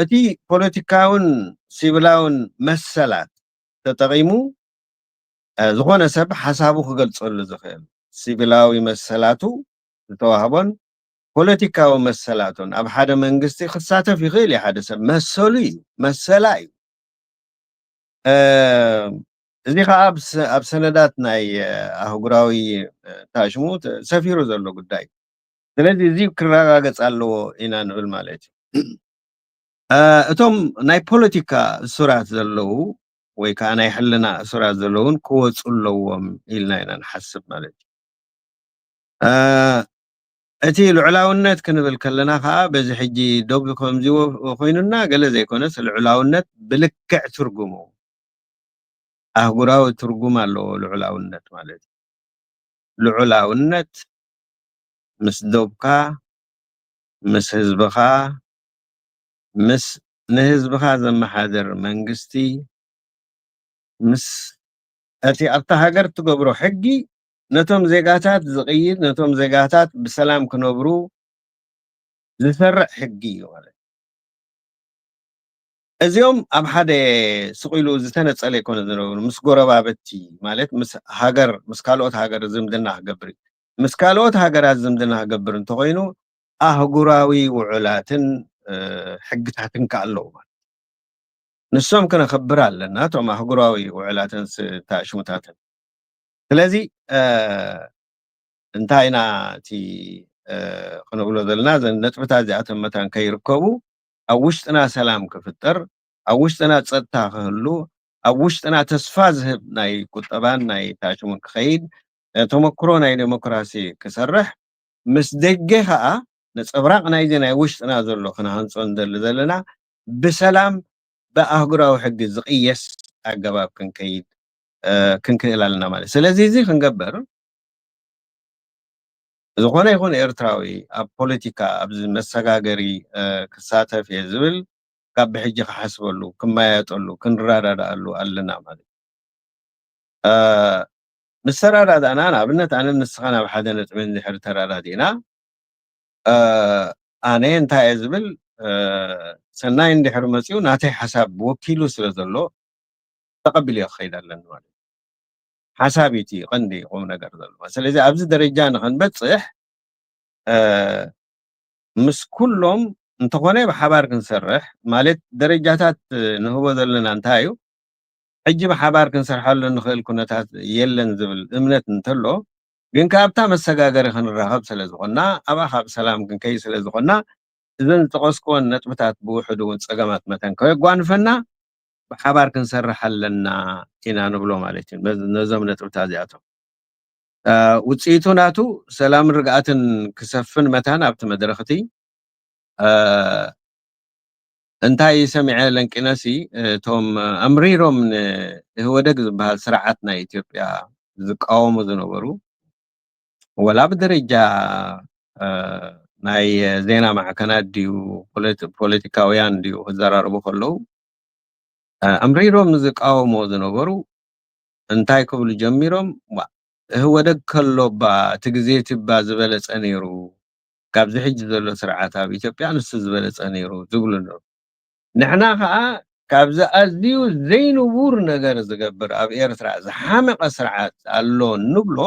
እቲ ፖለቲካውን ሲቪላውን መሰላት ተጠቒሙ ዝኾነ ሰብ ሓሳቡ ክገልፀሉ ዝኽእል ሲቪላዊ መሰላቱ ዝተዋህቦን ፖለቲካዊ መሰላቱን ኣብ ሓደ መንግስቲ ክሳተፍ ይኽእል እዩ። ሓደ ሰብ መሰሉ እዩ፣ መሰላ እዩ። እዚ ከዓ ኣብ ሰነዳት ናይ ኣህጉራዊ ታሽሙ ሰፊሩ ዘሎ ጉዳይ። ስለዚ እዚ ክረጋገፅ ኣለዎ ኢና ንብል ማለት እዩ። እቶም ናይ ፖለቲካ እሱራት ዘለዉ ወይ ከዓ ናይ ሕልና እሱራት ዘለውን ክወፁ ኣለዎም ኢልና ኢና ንሓስብ ማለት እዩ። እቲ ልዑላውነት ክንብል ከለና ከዓ በዚ ሕጂ ዶብ ከምዚ ኮይኑና ገለ ዘይኮነስ ልዑላውነት ብልክዕ ትርጉሙ ኣህጉራዊ ትርጉም ኣለዎ። ልዑላውነት ማለት እዩ። ልዑላውነት ምስ ዶብካ፣ ምስ ህዝብኻ፣ ምስ ንህዝብኻ ዘመሓድር መንግስቲ፣ ምስ እቲ ኣብታ ሃገር ትገብሮ ሕጊ ነቶም ዜጋታት ዝቕይድ፣ ነቶም ዜጋታት ብሰላም ክነብሩ ዝሰርዕ ሕጊ እዩ ማለት እዩ። እዚኦም ኣብ ሓደ ስቕ ኢሉ ዝተነጸለ ኣይኮነ ዝነብሩ። ምስ ጎረባብቲ ማለት ምስ ሃገር፣ ምስ ካልኦት ሃገር ዝምድና ክገብር እዩ። ምስ ካልኦት ሃገራት ዝምድና ክገብር እንተኾይኑ ኣህጉራዊ ውዑላትን፣ እ፣ ሕግታትን ከ ኣለዉ ማለት እዩ። ንሶም ክነኽብር ኣለና፣ እቶም ኣህጉራዊ ውዑላትን ስ-፣ ታሽሙታትን። ስለዚ፣ እ፣ እንታይ ኢና እቲ፣ እ፣ ክንብሎ ዘለና? እዘን ነጥብታት እዚኣቶም መታን ከይርከቡ ኣብ ውሽጥና ሰላም ክፍጠር፣ ኣብ ውሽጥና ጸጥታ ክህሉ፣ ኣብ ውሽጥና ተስፋ ዝህብ ናይ ቁጠባን ናይ ታሽሙን ክኸይድ፣ እ፣ ተመክሮ ናይ ዴሞክራሲ ክሰርሕ፣ ምስ ደገ ኸኣ ነጸብራቕ ናይዚ ናይ ውሽጥና ዘሎ ክንሃንጾ ንደሊ ዘለና ብሰላም ብኣህጉራዊ ሕጊ ዝቕየስ ኣገባብ ክንከይድ፣ እ፣ ክንክእል ኣለና ማለት እዩ። ስለዚ እዚ ክንገብር ዝኾነ ይኹን ኤርትራዊ ኣብ ፖለቲካ ኣብዚ መሰጋገሪ፣ እ፣ ክሳተፍ እየ ዝብል ካብ ብሕጂ ክሓስበሉ፣ ክመያየጠሉ፣ ክንረዳድኣሉ ኣለና ማለት እዩ። እ፣ ምስ ተረዳዳእና፣ ንኣብነት ኣነን ንስኻን ኣብ ሓደ ነጥቢ እንድሕር ተረዳዲእና፣ እ፣ ኣነ እንታይ እየ ዝብል፣ እ፣ ሰናይ እንድሕር መጺኡ ናተይ ሓሳብ ወኪሉ ስለ ዘሎ ተቐቢለዮ ክኸይድ ኣለኒ ማለት እዩ። ሓሳብ እዩ እቲ ቀንዲ ቁም ነገር ዘሎ። ስለዚ ኣብዚ ደረጃ ንኽንበጽሕ፣ እ፣ ምስ ኩሎም እንተኾነ ብሓባር ክንሰርሕ ማለት ደረጃታት ንህቦ ዘለና እንታይ እዩ? ሕጂ ብሓባር ክንሰርሓሉ እንኽእል ኩነታት የለን ዝብል እምነት እንተሎ፣ ግን ከኣ ኣብታ መሰጋገሪ ክንራኸብ ስለ ዝኾንና፣ ኣብኣ ካብ ሰላም ክንከይድ ስለ ዝኾንና፣ እዘን ዝጠቐስኩወን ነጥብታት ብውሕዱ እውን ጸገማት መታን ከየጓንፈና ብሓባር ክንሰርሕ ኣለና ኢና ንብሎ ማለት እዩ። ነዝ-፣ ነዞም ነጥብታት እዚኣቶም። እ፣ ውጽኢቱ ናቱ ሰላምን ርግኣትን ክሰፍን መታን ኣብቲ መድረኽ እቲ፣ እ፣ እንታይ ሰሚዐ ለንቂነሲ፣ እቶም ኣምሪሮም ንኢህወደግ ዝበሃል ስርዓት ናይ ኢትዮጵያ ዝቃወሙ ዝነበሩ፣ ወላ ብደረጃ፣ እ፣ ናይ ዜና ማዕከናት ድዩ፣ ፖለቲ-፣ ፖለቲካውያን ድዩ ክዘራረቡ ከለዉ፣ እ፣ ኣምሪሮም ዝቃወሞ ዝነበሩ እንታይ ክብሉ ጀሚሮም? "ዋ፣ ኢህወደግ ከሎ እባ እቲ ግዜ እቲ እባ ዝበለጸ ነይሩ፣ ካብዚ ሕጂ ዘሎ ስርዓት ኣብ ኢትዮጵያ ንሱ ዝበለጸ ነይሩ" ዝብሉ ኣለዉ። ንሕና ኸኣ ካብዚ ኣዝዩ ዘይንቡር ነገር ዝገብር ኣብ ኤርትራ ዝሓመቐ ስርዓት ኣሎ እንብሎ፣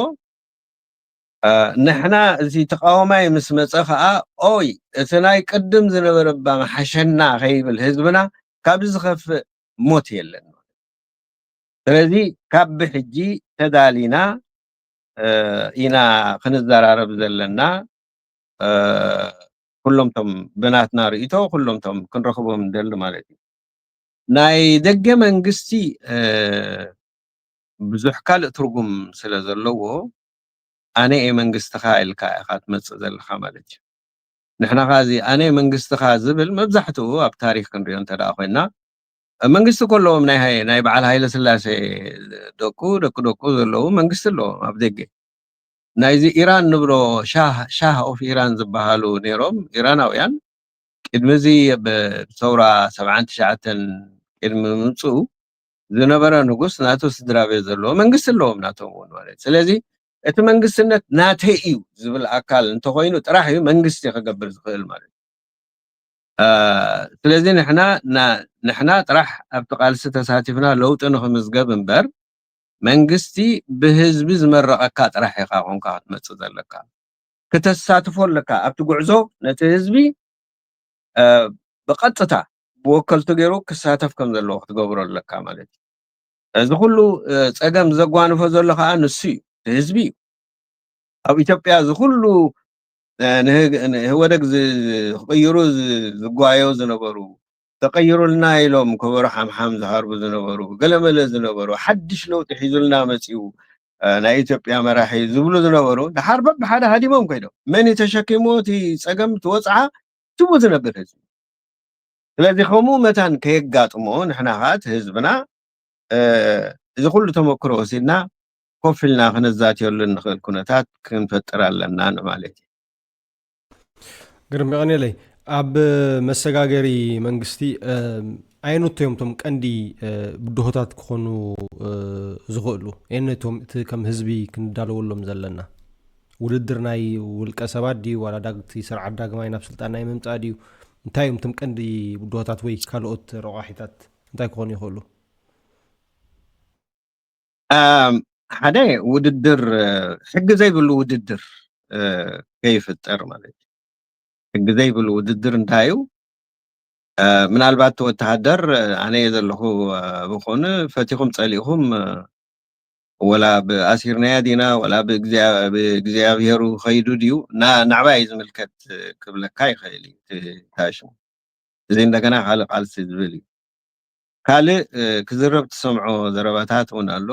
እ፣ ንሕና እዚ ተቃዋማይ ምስ መጸ ኸኣ፣ ኦይ፣ እቲ ናይ ቅድም ዝነበረ እባ ምሓሸና ከይብል ህዝብና ካብዚ ዝኸፍእ ሞት የለን። ስለዚ ካብ ብሕጂ ተዳሊና፣ እ፣ ኢና ክንዘራረብ ዘለና። እ፣ ኩሎም ቶም ብናትና ርእይቶ ኩሎም ቶም ክንረኽቦም ንደሊ ማለት እዩ። ናይ ደገ መንግስቲ፣ እ፣ ብዙሕ ካልእ ትርጉም ስለ ዘለዎ፣ ኣነ እየ መንግስትኻ ኢልካ ኢኻ ትመጽእ ዘለኻ ማለት እዩ። ንሕና ኸኣ እዚ ኣነ እየ መንግስትኻ ዝብል መብዛሕትኡ ኣብ ታሪኽ ክንሪኦ እንተ ደኣ ኮይንና፣ መንግስቲ እኮ ኣለዎም። ናይ ሃይ-፣ ናይ በዓል ሃይለ ስላሴ ደቁ፣ ደቂ ደቁ ዘለዉ መንግስቲ ኣለዎም ኣብ ደገ። ናይዚ ኢራን ንብሎ ሻህ፣ ሻህ ኦፍ ኢራን ዝበሃሉ ነይሮም፣ ኢራናውያን። ቅድሚ እዚ ብ-፣ ብሰውራ ሰብዓን ትሽዓተን ቅድሚ ምምጽኡ ዝነበረ ንጉስ ናቱ ስድራ ቤት ዘለዎ መንግስቲ ኣለዎም ናቶም እውን ማለት እዩ። ስለዚ እቲ መንግስትነት ናተይ እዩ ዝብል ኣካል እንተኾይኑ ጥራሕ እዩ መንግስቲ ክገብር ዝኽእል ማለት እዩ። እ፣ ስለዚ ንሕና፣ ና-፣ ንሕና ጥራሕ ኣብቲ ቃልሲ ተሳቲፍና ለውጢ ንኽምዝገብ እምበር መንግስቲ ብህዝቢ ዝመረቐካ ጥራሕ ኢኻ ኮንካ ክትመጽእ ዘለካ። ክተሳትፎ ኣለካ ኣብቲ ጉዕዞ ነቲ ህዝቢ፣ እ፣ ብቐጥታ ብወከልቱ ገይሩ ክሳተፍ ከም ዘለዎ ክትገብሮ ኣለካ ማለት እዩ። እዚ ኩሉ፣ እ፣ ጸገም ዘጓንፎ ዘሎ ከኣ ንሱ እዩ፣ እቲ ህዝቢ እዩ። ኣብ ኢትዮጵያ እዚ ኩሉ፣ እ፣ ንህ-፣ ንህወደግ ዝ-፣ ክቕይሩ ዝ-፣ ዝጓየው ዝነበሩ፣ ተቐይሩልና ኢሎም ከበሮ ሓምሓም ዝሃርቡ ዝነበሩ፣ ገለመለ ዝነበሩ፣ ሓድሽ ለውጢ ሒዙልና መጺኡ፣ እ፣ ናይ ኢትዮጵያ መራሒ ዝብሉ ዝነበሩ፣ ደሓር በብሓደ ሃዲሞም ከይዶም። መን እዩ ተሸኪምዎ እቲ ጸገም፣ እቲ ወጽዓ? እቲ ዝነብር ህዝቢ። ስለዚ ከምኡ መታን ከየጋጥሞ ንሕና ኸኣ እቲ ህዝብና፣ እ፣ እዚ ኩሉ ተመክሮ ወሲድና ኮፍ ኢልና ክነዛትየሉ እንኽእል ኩነታት ክንፈጥር ኣለና ማለት እዩ። ግርም የቐኔለይ። ኣብ መሰጋገሪ መንግስቲ ኣየነቶም እቶም ቀንዲ ብድሆታት ክኾኑ ዝኽእሉ? ኣየነቶም እቲ ከም ህዝቢ ክንዳለወሎም ዘለና? ውድድር ናይ ውልቀ ሰባት ድዩ ዋላ ዳግቲ ስርዓት ዳግማይ ናብ ስልጣን ናይ ምምፃእ ድዩ? እንታይ እዮም እቶም ቀንዲ ብድሆታት ወይ ካልኦት ረቋሒታት እንታይ ክኾኑ ይኽእሉ? ሓደ ውድድር ሕጊ ዘይብሉ ውድድር ከይፍጠር ማለት እዩ። ሕጊ ዘይብሉ ውድድር እንታይ እዩ? ምናልባት ወተሃደር ኣነ እየ ዘለኹ ብኾኑ ፈቲኹም ጸሊእኹም ወላ ብኣሲርናያ ዲና ወላ ብእግዚኣብሄሩ ኸይዱ ድዩ ናዕባይ ዝምልከት ክብለካ ይኽእል እዩ። ታሽሙ እዚ እንደገና ካልእ ቃልሲ ዝብል እዩ። ካልእ ክዝረብ ትሰምዖ ዘረባታት እውን ኣሎ።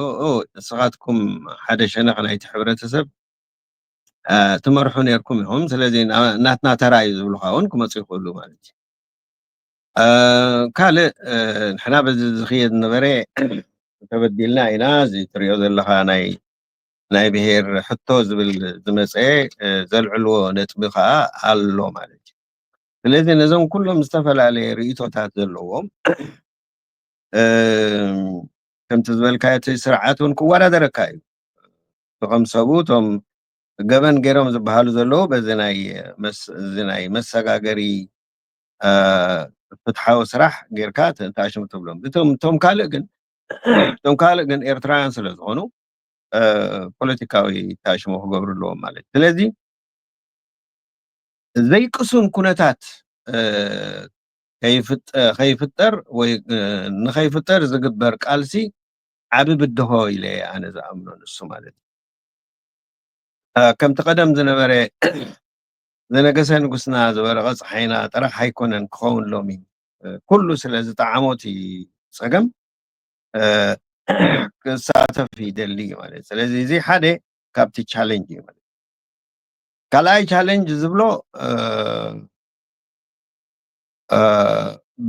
ንስኻትኩም ሓደ ሸነኽ ናይቲ ሕብረተሰብ ትመርሑ ነርኩም ኢኹም፣ ስለዚ ናትና ተራ እዩ ዝብሉኻ እውን ክመፁ ይኽእሉ ማለት እዩ። ካልእ ንሕና በዚ ዝኽየድ ነበረ ተበዲልና ኢና። እዚ ትሪኦ ዘለኻ ናይ ናይ ብሄር ሕቶ ዝብል ዝመፀ ዘልዕልዎ ነጥቢ ከዓ ኣሎ ማለት እዩ። ስለዚ ነዞም ኩሎም ዝተፈላለየ ርእቶታት ዘለዎም ከምቲ ዝበልካዮ እቲ ስርዓት እውን ክወዳደረካ እዩ። ብከም ሰቡ እቶም ገበን ገይሮም ዝበሃሉ ዘለዉ በዚ ናይ መሰጋገሪ ፍትሓዊ ስራሕ ጌርካ ተኣሽሙ ትብሎም። እቶም ካልእ ግን እቶም ካልእ ግን ኤርትራውያን ስለ ዝኾኑ ፖለቲካዊ ተኣሽሞ ክገብሩ ኣለዎም ማለት እዩ። ስለዚ ዘይቅሱን ኩነታት ከይፍጠር ወይ ንኸይፍጠር ዝግበር ቃልሲ ዓቢ ብድሆ ኢለ ኣነ ዝኣምኖ ንሱ ማለት እዩ። ከምቲ ቀደም ዝነበረ ዝነገሰ ንጉስና ዝበረቐ ፀሓይና ጥራሕ ኣይኮነን ክኸውን ሎሚ ኩሉ ስለ ዝጠዓሞ እቲ ፀገም ክሳተፍ ይደሊ ማለት። ስለዚ እዚ ሓደ ካብቲ ቻለንጅ እዩ ማለት። ካልኣይ ቻለንጅ ዝብሎ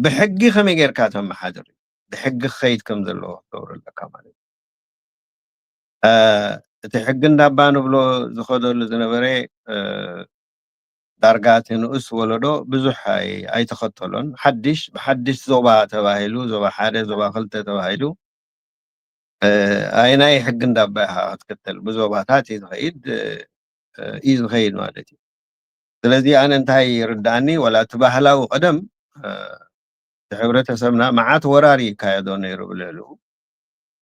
ብሕጊ ከመይ ጌርካ ተመሓድር እዩ። ብሕጊ ክኸይድ ከም ዘለዎ ክትገብሮ ኣለካ ማለት እዩ። እቲ ሕጊ እንዳባ ንብሎ ዝኸደሉ ዝነበረ ዳርጋ እቲ ንኡስ ወለዶ ብዙሕ ኣይተኸተሎን። ሓድሽ ብሓድሽ ዞባ ተባሂሉ ዞባ ሓደ ዞባ ክልተ ተባሂሉ ኣይናይ ሕጊ እንዳባ ኢኻ ክትክተል ብዞባታት እዩ ዝኸይድ እዩ ዝኸይድ ማለት እዩ። ስለዚ ኣነ እንታይ ይርዳእኒ ወላ እቲ ባህላዊ ቀደም እቲ ሕብረተሰብና መዓት ወራር ይካየዶ ነይሩ ብልዕሉ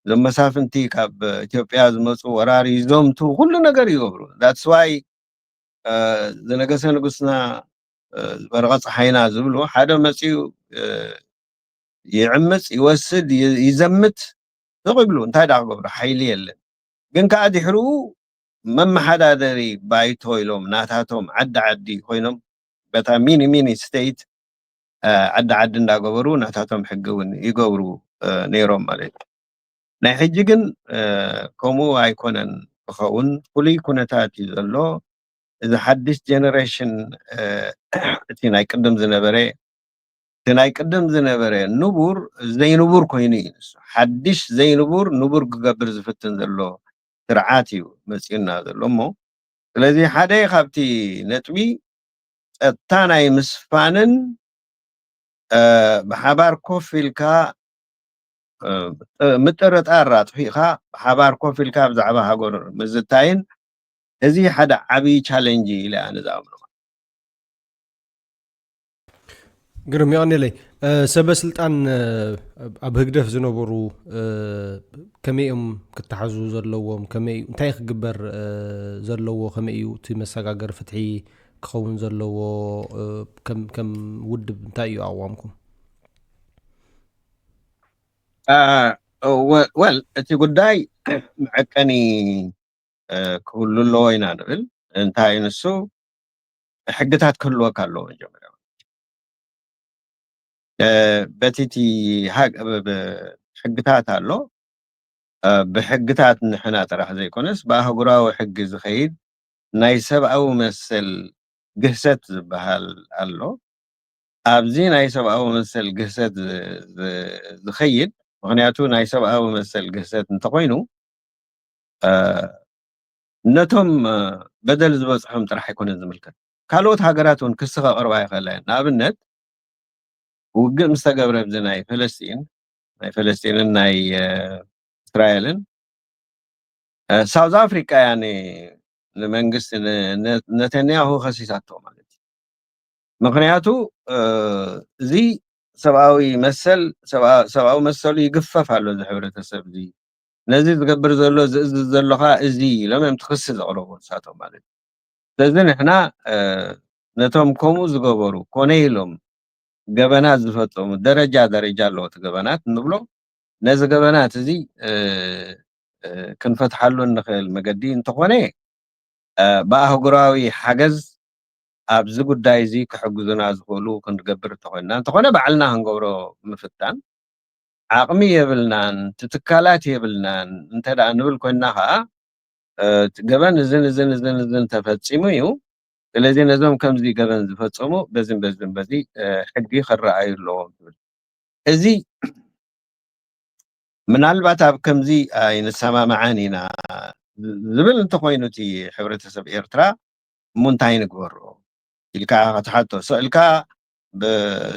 እዞም መሳፍንቲ ካብ ኢትዮጵያ ዝመፁ ወራር ይዘምቱ ኩሉ ነገር ይገብሩ። ዳትስ ዋይ ዝነገሰ ንጉስና ዝበረቐ ፀሓይና ዝብሉ ሓደ መፅኡ ይዕምፅ ይወስድ ይዘምት ሱቕ ይብሉ እንታይ ዳ ክገብሩ ሓይሊ የለን። ግን ከዓ ድሕርኡ መመሓዳደሪ ባይቶ ኢሎም ናታቶም ዓዲ ዓዲ ኮይኖም በታ ሚኒ ሚኒ ስቴት ዓዲ ዓዲ እንዳገበሩ ናታቶም ሕጊ እውን ይገብሩ ነይሮም ማለት እዩ። ናይ ሕጂ ግን ከምኡ ኣይኮነን ክኸውን ፍሉይ ኩነታት እዩ ዘሎ። እዚ ሓድሽ ጀነሬሽን እቲ ናይ ቅድም ዝነበረ እቲ ናይ ቅድም ዝነበረ ንቡር ዘይንቡር ኮይኑ እዩ። ንሱ ሓድሽ ዘይንቡር ንቡር ክገብር ዝፍትን ዘሎ ስርዓት እዩ መፂኡና ዘሎ እሞ ስለዚ ሓደ ካብቲ ነጥቢ ፀጥታ ናይ ምስፋንን ብሓባር ኮፍ ኢልካ ምጥርጣር ኣጥፊእካ ብሓባር ኮፍ ኢልካ ብዛዕባ ሃገር ምዝታይን እዚ ሓደ ዓብዪ ቻለንጅ ኢለ ኣነ ዝኣምኖ። ግርም የቐኔለይ። ሰበ ስልጣን ኣብ ህግደፍ ዝነበሩ ከመይ እዮም ክተሓዙ ዘለዎም? ከመይ እንታይ ክግበር ዘለዎ? ከመይ እዩ እቲ መሰጋገር ፍትሒ ክኸውን ዘለዎ? ከም ውድብ እንታይ እዩ ኣቕዋምኩም? ወል እቲ ጉዳይ መዐቀኒ ክህሉ ኣለዎ ኢና ንብል። እንታይ ንሱ ሕግታት ክህልወካ ኣለዎ መጀመርያ በቲቲ ሕግታት ኣሎ። ብሕግታት ንሕና ጥራሕ ዘይኮነስ ብኣህጉራዊ ሕጊ ዝኸይድ ናይ ሰብኣዊ መሰል ግህሰት ዝበሃል ኣሎ። ኣብዚ ናይ ሰብኣዊ መሰል ግህሰት ዝኸይድ ምኽንያቱ ናይ ሰብኣዊ መሰል ግህሰት እንተኾይኑ ነቶም በደል ዝበፅሖም ጥራሕ ኣይኮነን ዝምልከት። ካልኦት ሃገራት እውን ክሲ ከቕርባ ይኽእላ እየን። ንኣብነት ውግእ ምስ ተገብረ ኣብዚ ናይ ፈለስጢን ናይ ፈለስጢንን ናይ እስራኤልን ሳውዝ ኣፍሪቃ እያ ንመንግስቲ ነተንያሁ ከሲሳቶ ማለት እዩ። ምኽንያቱ እዚ ሰብኣዊ መሰል ሰብኣዊ መሰሉ ይግፈፍ ኣሎ እዚ ሕብረተሰብ እዚ ነዚ ዝገብር ዘሎ ዝእዝዝ ዘሎ ከዓ እዚ ኢሎም እዮም ትኽሲ ዘቕረቡ ንሳቶም ማለት እዩ። ስለዚ ንሕና ነቶም ከምኡ ዝገበሩ ኮነ ኢሎም ገበናት ዝፈፀሙ ደረጃ ደረጃ ኣለዎ እቲ ገበናት እንብሎ ነዚ ገበናት እዚ ክንፈትሓሉ እንኽእል መገዲ እንተኾነ ብኣህጉራዊ ሓገዝ ኣብዚ ጉዳይ እዚ ክሕግዙና ዝኽእሉ ክንገብር እንተኾይንና እንተኾነ ባዕልና ክንገብሮ ምፍታን ዓቕሚ የብልናን ትትካላት የብልናን እንተ ደኣ ንብል ኮይንና ከዓ ገበን እዝን እዝን እዝን እዝን ተፈፂሙ እዩ። ስለዚ ነዞም ከምዚ ገበን ዝፈፀሙ በዝን በዝን በዚ ሕጊ ክረኣዩ ኣለዎም ትብል። እዚ ምናልባት ኣብ ከምዚ ኣይንሰማማዓን ኢና ዝብል እንተኮይኑ እቲ ሕብረተሰብ ኤርትራ እሞ እንታይ ንግበሮ ኢልካ ክትሓቶ ስእልካ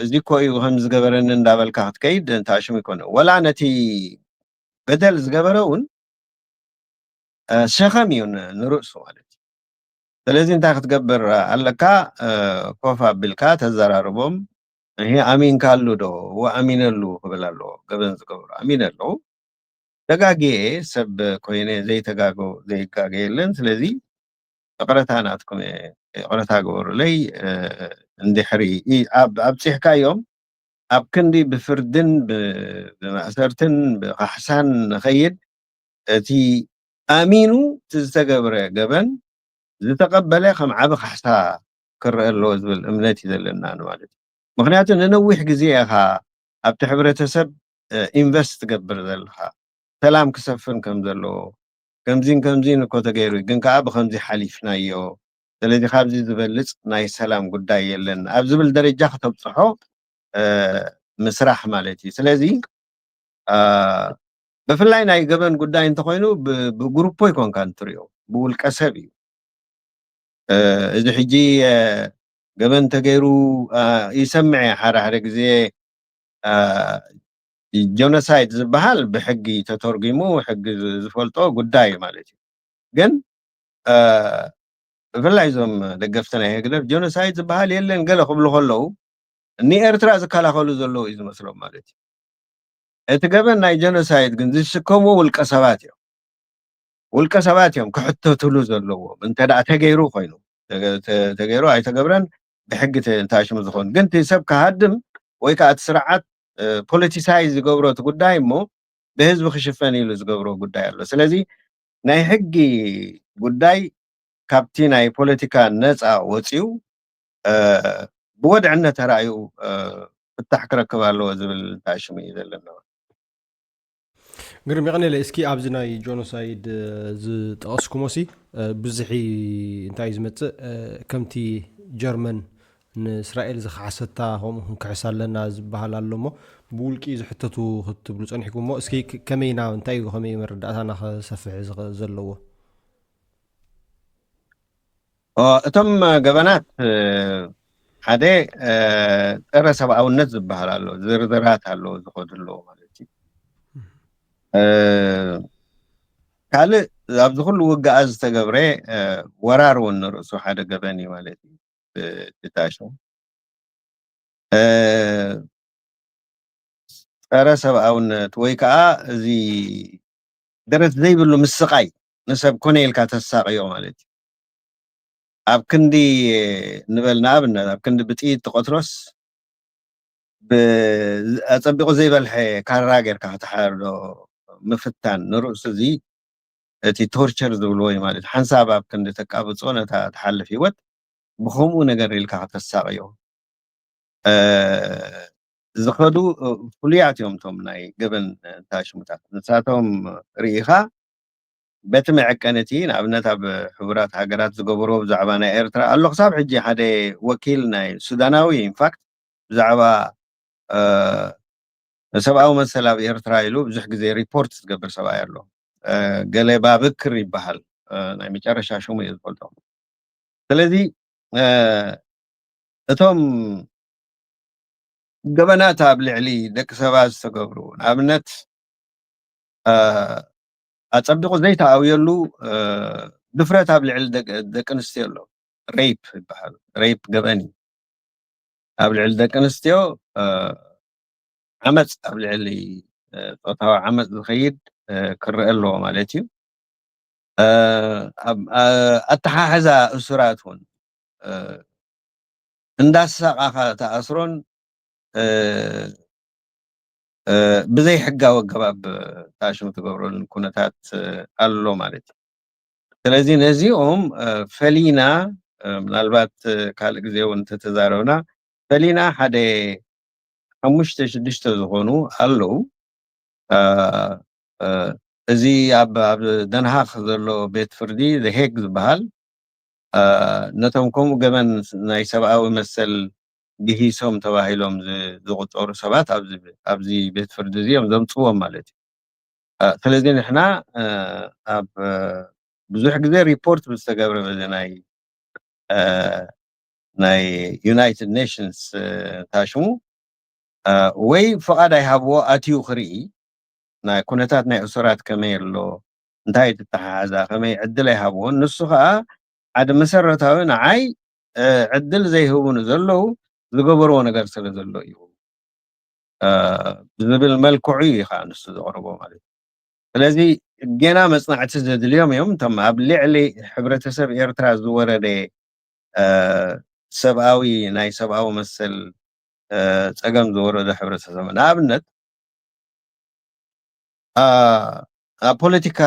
እዚ እኮ እዩ ከም ዝገበረኒ እንዳበልካ ክትከይድ እንታሽሙ ይኮነ ወላ ነቲ በደል ዝገበረ እውን ሸኸም እዩ ንርእሱ ማለት እዩ። ስለዚ እንታይ ክትገብር ኣለካ? ኮፍ ኣቢልካ ተዘራርቦም። እህ ኣሚንካሉ ዶ? ወኣሚነሉ ክብል ኣለዎ። ገበን ዝገብሩ ኣሚነ ኣለዉ። ተጋግየ ሰብ ኮይነ ዘይተጋገ ዘይጋገ የለን። ስለዚ ይቕረታ ናትኩም ይቕረታ ግበሩለይ። እንድሕሪ ኣብፂሕካዮም ኣብ ክንዲ ብፍርድን ብማእሰርትን ብካሕሳን ንኸይድ እቲ ኣሚኑ እቲ ዝተገብረ ገበን ዝተቐበለ ከም ዓቢ ካሕሳ ክረአ ኣለዎ ዝብል እምነት እዩ ዘለና ማለት እዩ። ምክንያቱ ንነዊሕ ግዜ ኢኻ ኣብቲ ሕብረተሰብ ኢንቨስት ትገብር ዘለኻ ሰላም ክሰፍን ከም ዘለዎ ከምዚን ከምዚን እኮ ተገይሩ ግን ከዓ ብከምዚ ሓሊፍናዮ። ስለዚ ካብዚ ዝበልፅ ናይ ሰላም ጉዳይ የለን ኣብ ዝብል ደረጃ ከተብፅሖ ምስራሕ ማለት እዩ። ስለዚ ብፍላይ ናይ ገበን ጉዳይ እንተኮይኑ ብግሩፖ ይኮንካ እንትሪኦ ብውልቀ ሰብ እዩ። እዚ ሕጂ ገበን ተገይሩ ይሰምዐ ሓደ ሓደ ግዜ ጀኖሳይድ ዝበሃል ብሕጊ ተተርጉሙ ሕጊ ዝፈልጦ ጉዳይ እዩ ማለት እዩ። ግን ብፍላይ እዞም ደገፍቲ ናይ ህግደፍ ጀኖሳይድ ዝበሃል የለን ገለ ክብሉ ከለዉ ንኤርትራ ዝከላኸሉ ዘለዉ እዩ ዝመስሎም ማለት እዩ። እቲ ገበን ናይ ጀኖሳይድ ግን ዝስከምዎ ውልቀ ሰባት እዮም። ውልቀ ሰባት እዮም ክሕተትሉ ዘለዎም እንተ ደኣ ተገይሩ ኮይኑ ተገይሩ ኣይተገብረን ብሕጊ ተሽሙ ዝኾኑ ግን እቲ ሰብ ክሃድም ወይ ከዓ እቲ ስርዓት ፖለቲሳይ ዝገብሮ እቲ ጉዳይ እሞ ብህዝቢ ክሽፈን ኢሉ ዝገብሮ ጉዳይ ኣሎ። ስለዚ ናይ ሕጊ ጉዳይ ካብቲ ናይ ፖለቲካ ነፃ ወፂኡ ብወድዕነት ተራእዩ ፍታሕ ክረክብ ኣለዎ ዝብል ታሽሙ እዩ ዘለና። ግርም የቐኔለ እስኪ ኣብዚ ናይ ጆኖሳይድ ዝጠቐስኩሞ ሲ ብዙሒ እንታይ እዩ ዝመፅእ ከምቲ ጀርመን ንእስራኤል ዝኸሓሰታ ከምኡ ክንክሕስ ኣለና ዝበሃል ኣሎ እሞ ብውልቂ ዝሕተቱ ክትብሉ ፀኒሕኩም እሞ እስኪ ከመይና እንታይ እዩ ከመይ መረዳእታና ከሰፍሕ ዘለዎ እቶም ገበናት ሓደ ፀረ ሰብኣውነት ዝበሃል ኣሎ ዝርዝራት ኣሎ ዝኸዱ ኣለዎ ማለት እዩ። ካልእ ኣብዚ ኩሉ ውግኣ ዝተገብረ ወራር እውን ንርእሱ ሓደ ገበን እዩ ማለት እዩ። ብታሽሙ ፀረ ሰብኣውነት ወይ ከዓ እዚ ደረት ዘይብሉ ምስቃይ ንሰብ ኮነ ኢልካ ተሳቅዮ ማለት እዩ። ኣብ ክንዲ ንበል ንኣብነት ኣብ ክንዲ ብጥይት ትቐትሎስ ኣፀቢቑ ዘይበልሐ ካራ ጌርካ ክትሓርዶ ምፍታን ንርእሱ እዚ እቲ ቶርቸር ዝብልዎ እዩ ማለት ሓንሳብ ኣብ ክንዲ ተቃብፆ ነታ ትሓልፍ ህይወት ብከምኡ ነገር ኢልካ ከተሳቅዮ ዝኸዱ ፍሉያት እዮም እቶም ናይ ገበን ታሽሙታት ንሳቶም ርኢኻ በቲ መዐቀኒ እቲ ንኣብነት ኣብ ሕቡራት ሃገራት ዝገበርዎ ብዛዕባ ናይ ኤርትራ ኣሎ ክሳብ ሕጂ ሓደ ወኪል ናይ ሱዳናዊ ኢንፋክት ብዛዕባ ሰብኣዊ መሰል ኣብ ኤርትራ ኢሉ ብዙሕ ግዜ ሪፖርት ዝገብር ሰብኣይ ኣሎ። ገሌ ባብክር ይበሃል። ናይ መጨረሻ ሽሙ እየ ዝፈልጦ። ስለዚ እቶም ገበናት ኣብ ልዕሊ ደቂ ሰባት ዝተገብሩ፣ ንኣብነት ኣጸቢቑ ዘይተኣውየሉ ድፍረት ኣብ ልዕሊ ደቂ ኣንስትዮ ኣሎ። ሬፕ ይበሃል። ሬፕ ገበን እዩ። ኣብ ልዕሊ ደቂ ኣንስትዮ ዓመፅ፣ ኣብ ልዕሊ ፆታዊ ዓመፅ ዝኸይድ ክረአ ኣለዎ ማለት እዩ። ኣተሓሕዛ እሱራት እውን እንዳሳቃኻ ተኣስሮን ብዘይ ሕጋዊ ኣገባብ ታሽሙ ትገብረሉን ኩነታት ኣሎ ማለት እዩ። ስለዚ ነዚኦም ፈሊና፣ ምናልባት ካልእ ግዜ እውን እንተተዛረብና፣ ፈሊና ሓደ ሓሙሽተ ሽዱሽተ ዝኾኑ ኣለዉ። እዚ ኣብ ደንሃክ ዘሎ ቤት ፍርዲ ሄግ ዝበሃል ነቶም ከምኡ ገበን ናይ ሰብኣዊ መሰል ግሂሶም ተባሂሎም ዝቁፀሩ ሰባት ኣብዚ ቤት ፍርዲ እዚኦም ዘምፅዎም ማለት እዩ። ስለዚ ንሕና ኣብ ብዙሕ ግዜ ሪፖርት ብዝተገብረ በዚ ናይ ናይ ዩናይትድ ኔሽንስ ታሽሙ ወይ ፍቓድ ኣይሃብዎ ኣትዩ ክርኢ ናይ ኩነታት ናይ እሱራት ከመይ ኣሎ፣ እንታይ ትተሓሓዛ፣ ከመይ ዕድል ኣይሃብዎን። ንሱ ከዓ ሓደ መሰረታዊ ንዓይ ዕድል ዘይህቡኒ ዘለዉ ዝገበርዎ ነገር ስለ ዘሎ እዩ ብዝብል መልክዑ እዩ ከዓ ንሱ ዘቕርቦ ማለት እዩ። ስለዚ ጌና መፅናዕቲ ዘድልዮም እዮም እቶም ኣብ ልዕሊ ሕብረተሰብ ኤርትራ ዝወረደ ሰብኣዊ ናይ ሰብኣዊ መሰል ፀገም ዝወረዶ ሕብረተሰብ። ንኣብነት ኣብ ፖለቲካ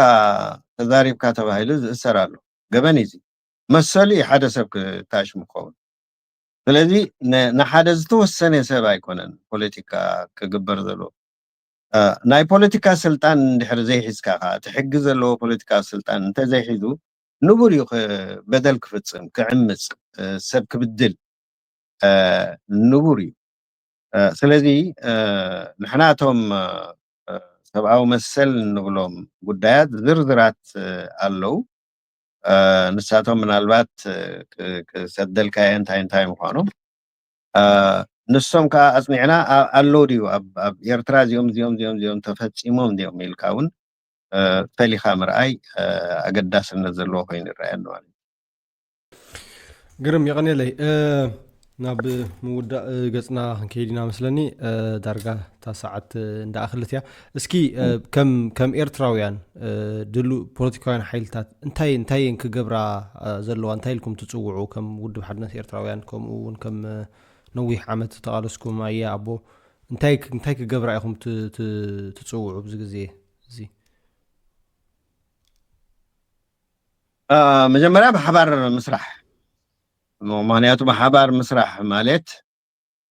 ተዛሪብካ ተባሂሉ ዝእሰር ኣሎ። ገበን እዩ። መሰሉ እዩ ሓደ ሰብ ክታሽም ክኸውን። ስለዚ ንሓደ ዝተወሰነ ሰብ ኣይኮነን ፖለቲካ ክግበር ዘለዎ። ናይ ፖለቲካ ስልጣን እንድሕር ዘይሒዝካ ከዓ እቲ ሕጊ ዘለዎ ፖለቲካ ስልጣን እንተዘይሒዙ ንቡር እዩ በደል ክፍፅም፣ ክዕምፅ፣ ሰብ ክብድል ንቡር እዩ። ስለዚ ንሕና እቶም ሰብኣዊ መሰል እንብሎም ጉዳያት ዝርዝራት ኣለዉ። ንሳቶም ምናልባት ክሰደልካየ እንታይ እንታይ ምዃኖም ንሶም ከዓ ኣፅኒዕና ኣለዉ ድዩ ኣብ ኤርትራ እዚኦም እዚኦም እዚኦም እዚኦም ተፈፂሞም ድዮም ኢልካ እውን ፈሊኻ ምርኣይ ኣገዳስነት ዘለዎ ኮይኑ ይረኣየኒ ማለት እዩ። ግርም የቐንየለይ። ናብ ምውዳእ ገፅና ክንከይድ ኢና መስለኒ። ዳርጋ እታ ሰዓት እንዳኣኽልት እያ። እስኪ ከም ኤርትራውያን ድሉ ፖለቲካውያን ሓይልታት እንታይ እንታይ እየን ክገብራ ዘለዋ? እንታይ ኢልኩም ትፅውዑ? ከም ውድብ ሓድነት ኤርትራውያን ከምኡ እውን ከም ነዊሕ ዓመት ተቓለስኩም ኣየ ኣቦ እንታይ እንታይ ክገብራ ኢኹም ትፅውዑ ኣብዚ ግዜ እዚ? መጀመርያ ብሓባር ምስራሕ። ምክንያቱ ብሓባር ምስራሕ ማለት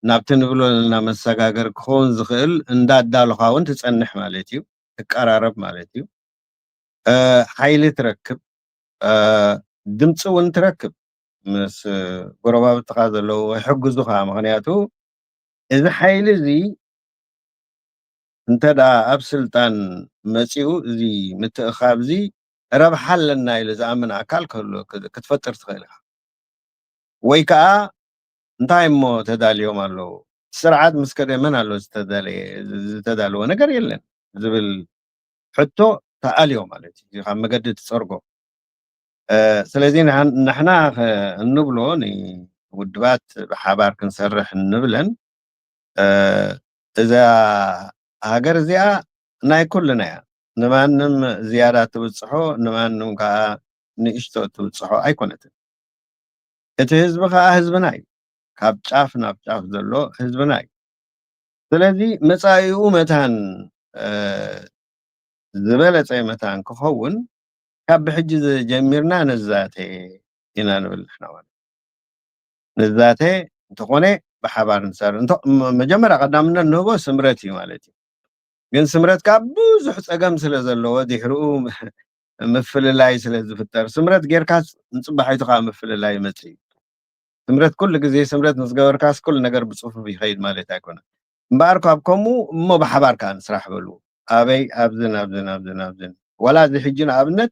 ናብቲ ንብሎ ዘለና መሰጋገር ክኸውን ዝኽእል እንዳዳለኻ እውን ትጸንሕ ማለት እዩ። ትቀራረብ ማለት እዩ። ሓይሊ ትረክብ፣ ድምፂ እውን ትረክብ። ምስ ጎረባብትኻ ዘለዉ ይሕግዙኻ። ምክንያቱ እዚ ሓይሊ እዚ እንተ ደኣ ኣብ ስልጣን መጺኡ እዚ ምትእኻብ እዚ ረብሓ ኣለና ኢሉ ዝኣምን ኣካል ክህሉ ክትፈጥር ትኽእል ኢኻ። ወይ ከዓ እንታይ እሞ ተዳልዮም ኣለዉ? ስርዓት ምስ ከደ መን ኣሎ ዝተዳለወ ነገር የለን ዝብል ሕቶ ተኣልዮ ማለት እዩ። ካብ መገዲ ትፀርጎ። ስለዚ ንሕና እንብሎ ንውድባት ብሓባር ክንሰርሕ እንብለን እዛ ሃገር እዚኣ ናይ ኩልና እያ። ንማንም ዝያዳ ትብፅሖ፣ ንማንም ከዓ ንእሽቶ ትብፅሖ ኣይኮነትን። እቲ ህዝቢ ከዓ ህዝብና እዩ። ካብ ጫፍ ናብ ጫፍ ዘሎ ህዝብና እዩ። ስለዚ መፃኢኡ መታን ዝበለፀ መታን ክኸውን ካብ ብሕጂ ጀሚርና ንዛተ ኢና ንብል ንሕና ማለት ንዛተ እንተኾነ ብሓባር ንሰርሕ። መጀመርያ ቀዳምነት ንህቦ ስምረት እዩ ማለት እዩ። ግን ስምረት ካብ ብዙሕ ፀገም ስለ ዘለዎ ድሕርኡ ምፍልላይ ስለ ዝፍጠር ስምረት ጌርካስ ንፅባሒቱ ከዓ ምፍልላይ ይመፅእ እዩ። ስምረት ኩሉ ግዜ ስምረት ምስ ገበርካስ ኩሉ ነገር ብፅፉፍ ይኸይድ ማለት ኣይኮነን። እምበኣር ካብ ከምኡ እሞ ብሓባር ከዓ ንስራሕ በሉ። ኣበይ ኣብዝን ኣብዝን ኣብዝን ኣብዝን ዋላ እዚ ሕጂ ንኣብነት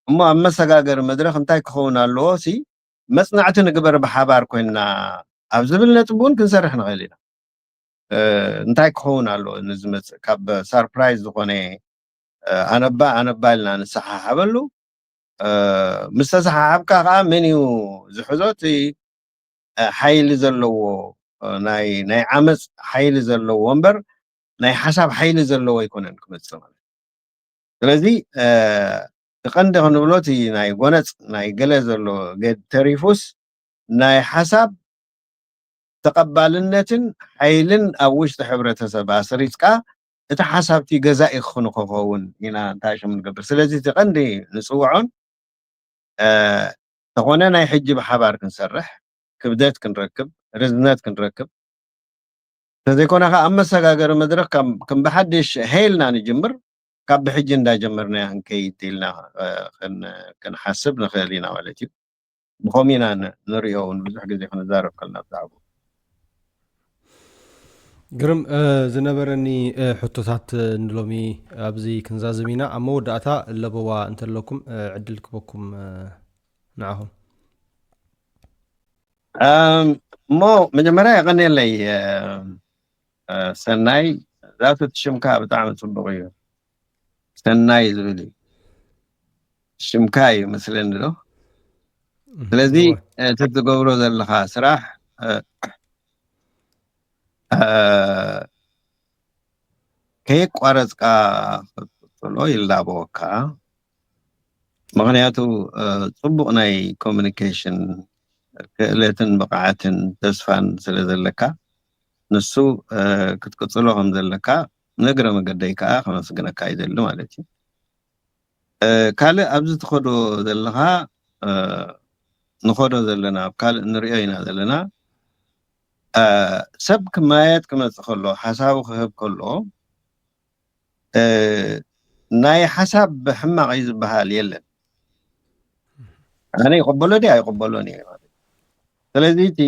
እሞ ኣብ መሰጋገሪ መድረኽ እንታይ ክኸውን ኣለዎ ሲ መፅናዕቲ ንግበር ብሓባር ኮይንና ኣብ ዝብል ነጥቢ እውን ክንሰርሕ ንኽእል ኢና። እንታይ ክኸውን ኣለዎ ንዝመፅእ ካብ ሳርፕራይዝ ዝኾነ ኣነባ ኣነባ ኢልና ንሰሓሓበሉ። ምስ ተሰሓሓብካ ከዓ መን እዩ ዝሕዞ? እቲ ሓይሊ ዘለዎ ናይ ናይ ዓመፅ ሓይሊ ዘለዎ እምበር ናይ ሓሳብ ሓይሊ ዘለዎ ኣይኮነን ክመፅእ ማለት። ስለዚ እቲ ቀንዲ ክንብሎ እቲ ናይ ጎነፅ ናይ ገለ ዘሎ ገድ ተሪፉስ ናይ ሓሳብ ተቐባልነትን ሓይልን ኣብ ውሽጢ ሕብረተሰብ ኣስሪፅካ እቲ ሓሳብ እቲ ገዛኢ ክኾን ክኸውን ኢና እንታይ ሽም ንገብር። ስለዚ እቲ ቀንዲ ንፅውዖን ተኾነ ናይ ሕጂ ብሓባር ክንሰርሕ ክብደት ክንረክብ ርዝነት ክንረክብ እንተዘይኮነ ከዓ ኣብ መሰጋገሪ መድረክ ከም ብሓድሽ ሄልና ንጅምር ካብ ብሕጂ እንዳጀመርና ክንከይድ ኢልና ክንሓስብ ንኽእል ኢና ማለት እዩ። ብኸምኡ ኢና ንሪኦ እውን ብዙሕ ግዜ ክንዛረብ ከልና ብዛዕባ ግርም ዝነበረኒ ሕቶታት ንሎሚ ኣብዚ ክንዛዝም ኢና። ኣብ መወዳእታ ለበዋ እንተለኩም ዕድል ክበኩም ንዓኹም። እሞ መጀመርያ የቐንየለይ ሰናይ። ዛቱ እቲ ሽምካ ብጣዕሚ ፅቡቅ እዩ። ሰናይ ዝብል እዩ ሽምካ እዩ መስለኒ ዶ? ስለዚ እቲ ትገብሮ ዘለኻ ስራሕ ከየቋረፅካ ክትቅፅሎ ይላበወካ። ምክንያቱ ፅቡቅ ናይ ኮሚኒኬሽን ክእለትን ብቕዓትን ተስፋን ስለ ዘለካ ንሱ ክትቅፅሎ ከም ዘለካ ንእግረ መገደይ ከዓ ከመስግነካ ይደሊ ማለት እዩ። ካልእ ኣብዚ ትኸዶ ዘለኻ ንኸዶ ዘለና ኣብ ካልእ ንሪኦ ኢና ዘለና ሰብ ክመያየጥ ክመፅእ ከሎ ሓሳቡ ክህብ ከሎ ናይ ሓሳብ ብሕማቕ እዩ ዝበሃል የለን። ኣነ ይቐበሎ ዲ ኣይቐበሎን እየ ማለት። ስለዚ እቲ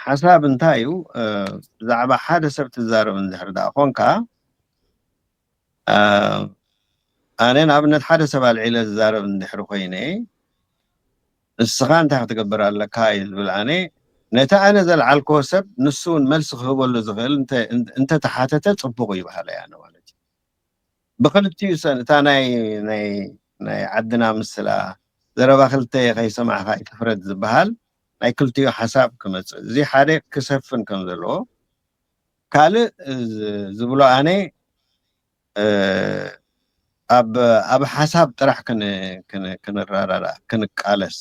ሓሳብ እንታይ እዩ ብዛዕባ ሓደ ሰብ ትዛረብ እንድሕር ደኣ ኮንካ ኣነ ንኣብነት ሓደ ሰብ ኣልዒለ ዝዛረብ እንድሕር ኮይነ ንስኻ እንታይ ክትገብር ኣለካ እዩ ዝብል ኣነ ነቲ ኣነ ዘልዓልክዎ ሰብ ንሱ እውን መልሲ ክህበሉ ዝኽእል እንተተሓተተ ፅቡቕ ይበሃል ኣነ ማለት እዩ። ብክልቲኡ ሰን እታ ናይ ናይ ናይ ዓድና ምስላ ዘረባ ክልተ ከይሰማዕካ ይትፍረድ ዝበሃል ናይ ክልቲኡ ሓሳብ ክመፅእ እዚ ሓደ ክሰፍን ከም ዘለዎ ካልእ ዝብሎ ኣነ ኣብ ኣብ ሓሳብ ጥራሕ ክንራራራ ክንቃለስ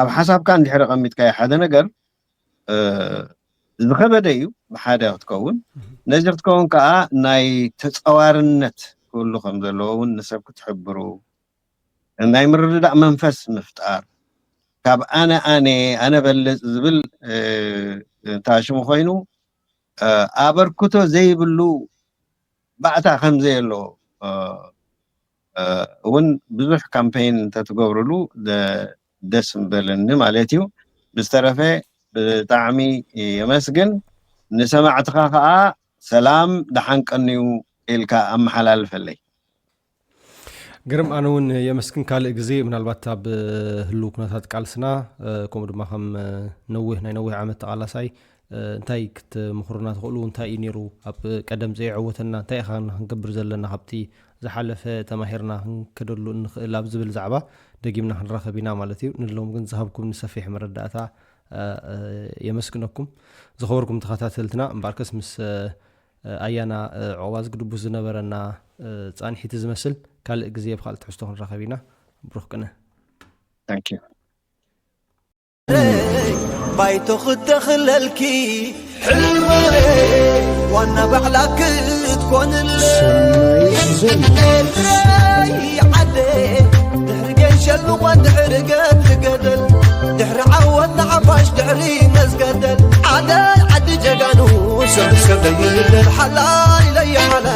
ኣብ ሓሳብካ እንድሕር ቀሚጥካዮ ሓደ ነገር ዝኸበደ እዩ ብሓደ ክትከውን ነዚ ክትከውን ከዓ ናይ ተፀዋርነት ክህሉ ከም ዘለዎ እውን ንሰብ ክትሕብሩ ናይ ምርድዳእ መንፈስ ምፍጣር ካብ ኣነ ኣነ ኣነ በልፅ ዝብል ታሽሙ ኮይኑ ኣበርክቶ ዘይብሉ ባእታ ከምዘየሎ እውን ብዙሕ ካምፔይን እንተትገብርሉ ደስ ምበለኒ ማለት እዩ። ብዝተረፈ ብጣዕሚ የመስግን። ንሰማዕትኻ ከዓ ሰላም ደሓን ቀንዩ ኢልካ ኣመሓላልፈለይ። ግርም ኣነ እውን የመስግን ካልእ ግዜ ምናልባት ኣብ ህልው ኩነታት ቃልስና ከምኡ ድማ ከም ነዊሕ ናይ ነዊሕ ዓመት ተቃላሳይ እንታይ ክትምኽሩና ትኽእሉ እንታይ እዩ ነይሩ ኣብ ቀደም ዘየዐወተና እንታይ ኢኻ ክንገብር ዘለና ካብቲ ዝሓለፈ ተማሂርና ክንከደሉ እንኽእል ኣብ ዝብል ዛዕባ ደጊምና ክንራኸብ ኢና ማለት እዩ ንሎም ግን ዝሃብኩም ሰፊሕ መረዳእታ የመስግነኩም ዝኸበርኩም ተኸታተልትና እምበኣርከስ ምስ ኣያና ዑቕባ ዝግድቡ ዝነበረና ፃንሒት ዝመስል ካልእ ግዜ ብካልእ ትሕዝቶ ክንራኸብ ኢና ብሩክ ቅነ Thank you. ባይቶ ክተኽለልኪ ሕልመይ ዋና ባዕላ ክትኮንለይ ዓደ ድሕሪ ገንሸል ዝኾን ድሕሪ ገት ገደል ድሕሪ ዓወት ንዓፋሽ ድሕሪ መዝገደል ዓደይ ዓዲ ጀጋኑ ሰብ ሰብ ደይብል ሓላይ ለይሓላ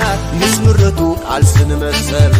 ምስ ምረቱ ቃልሲ ንመሰል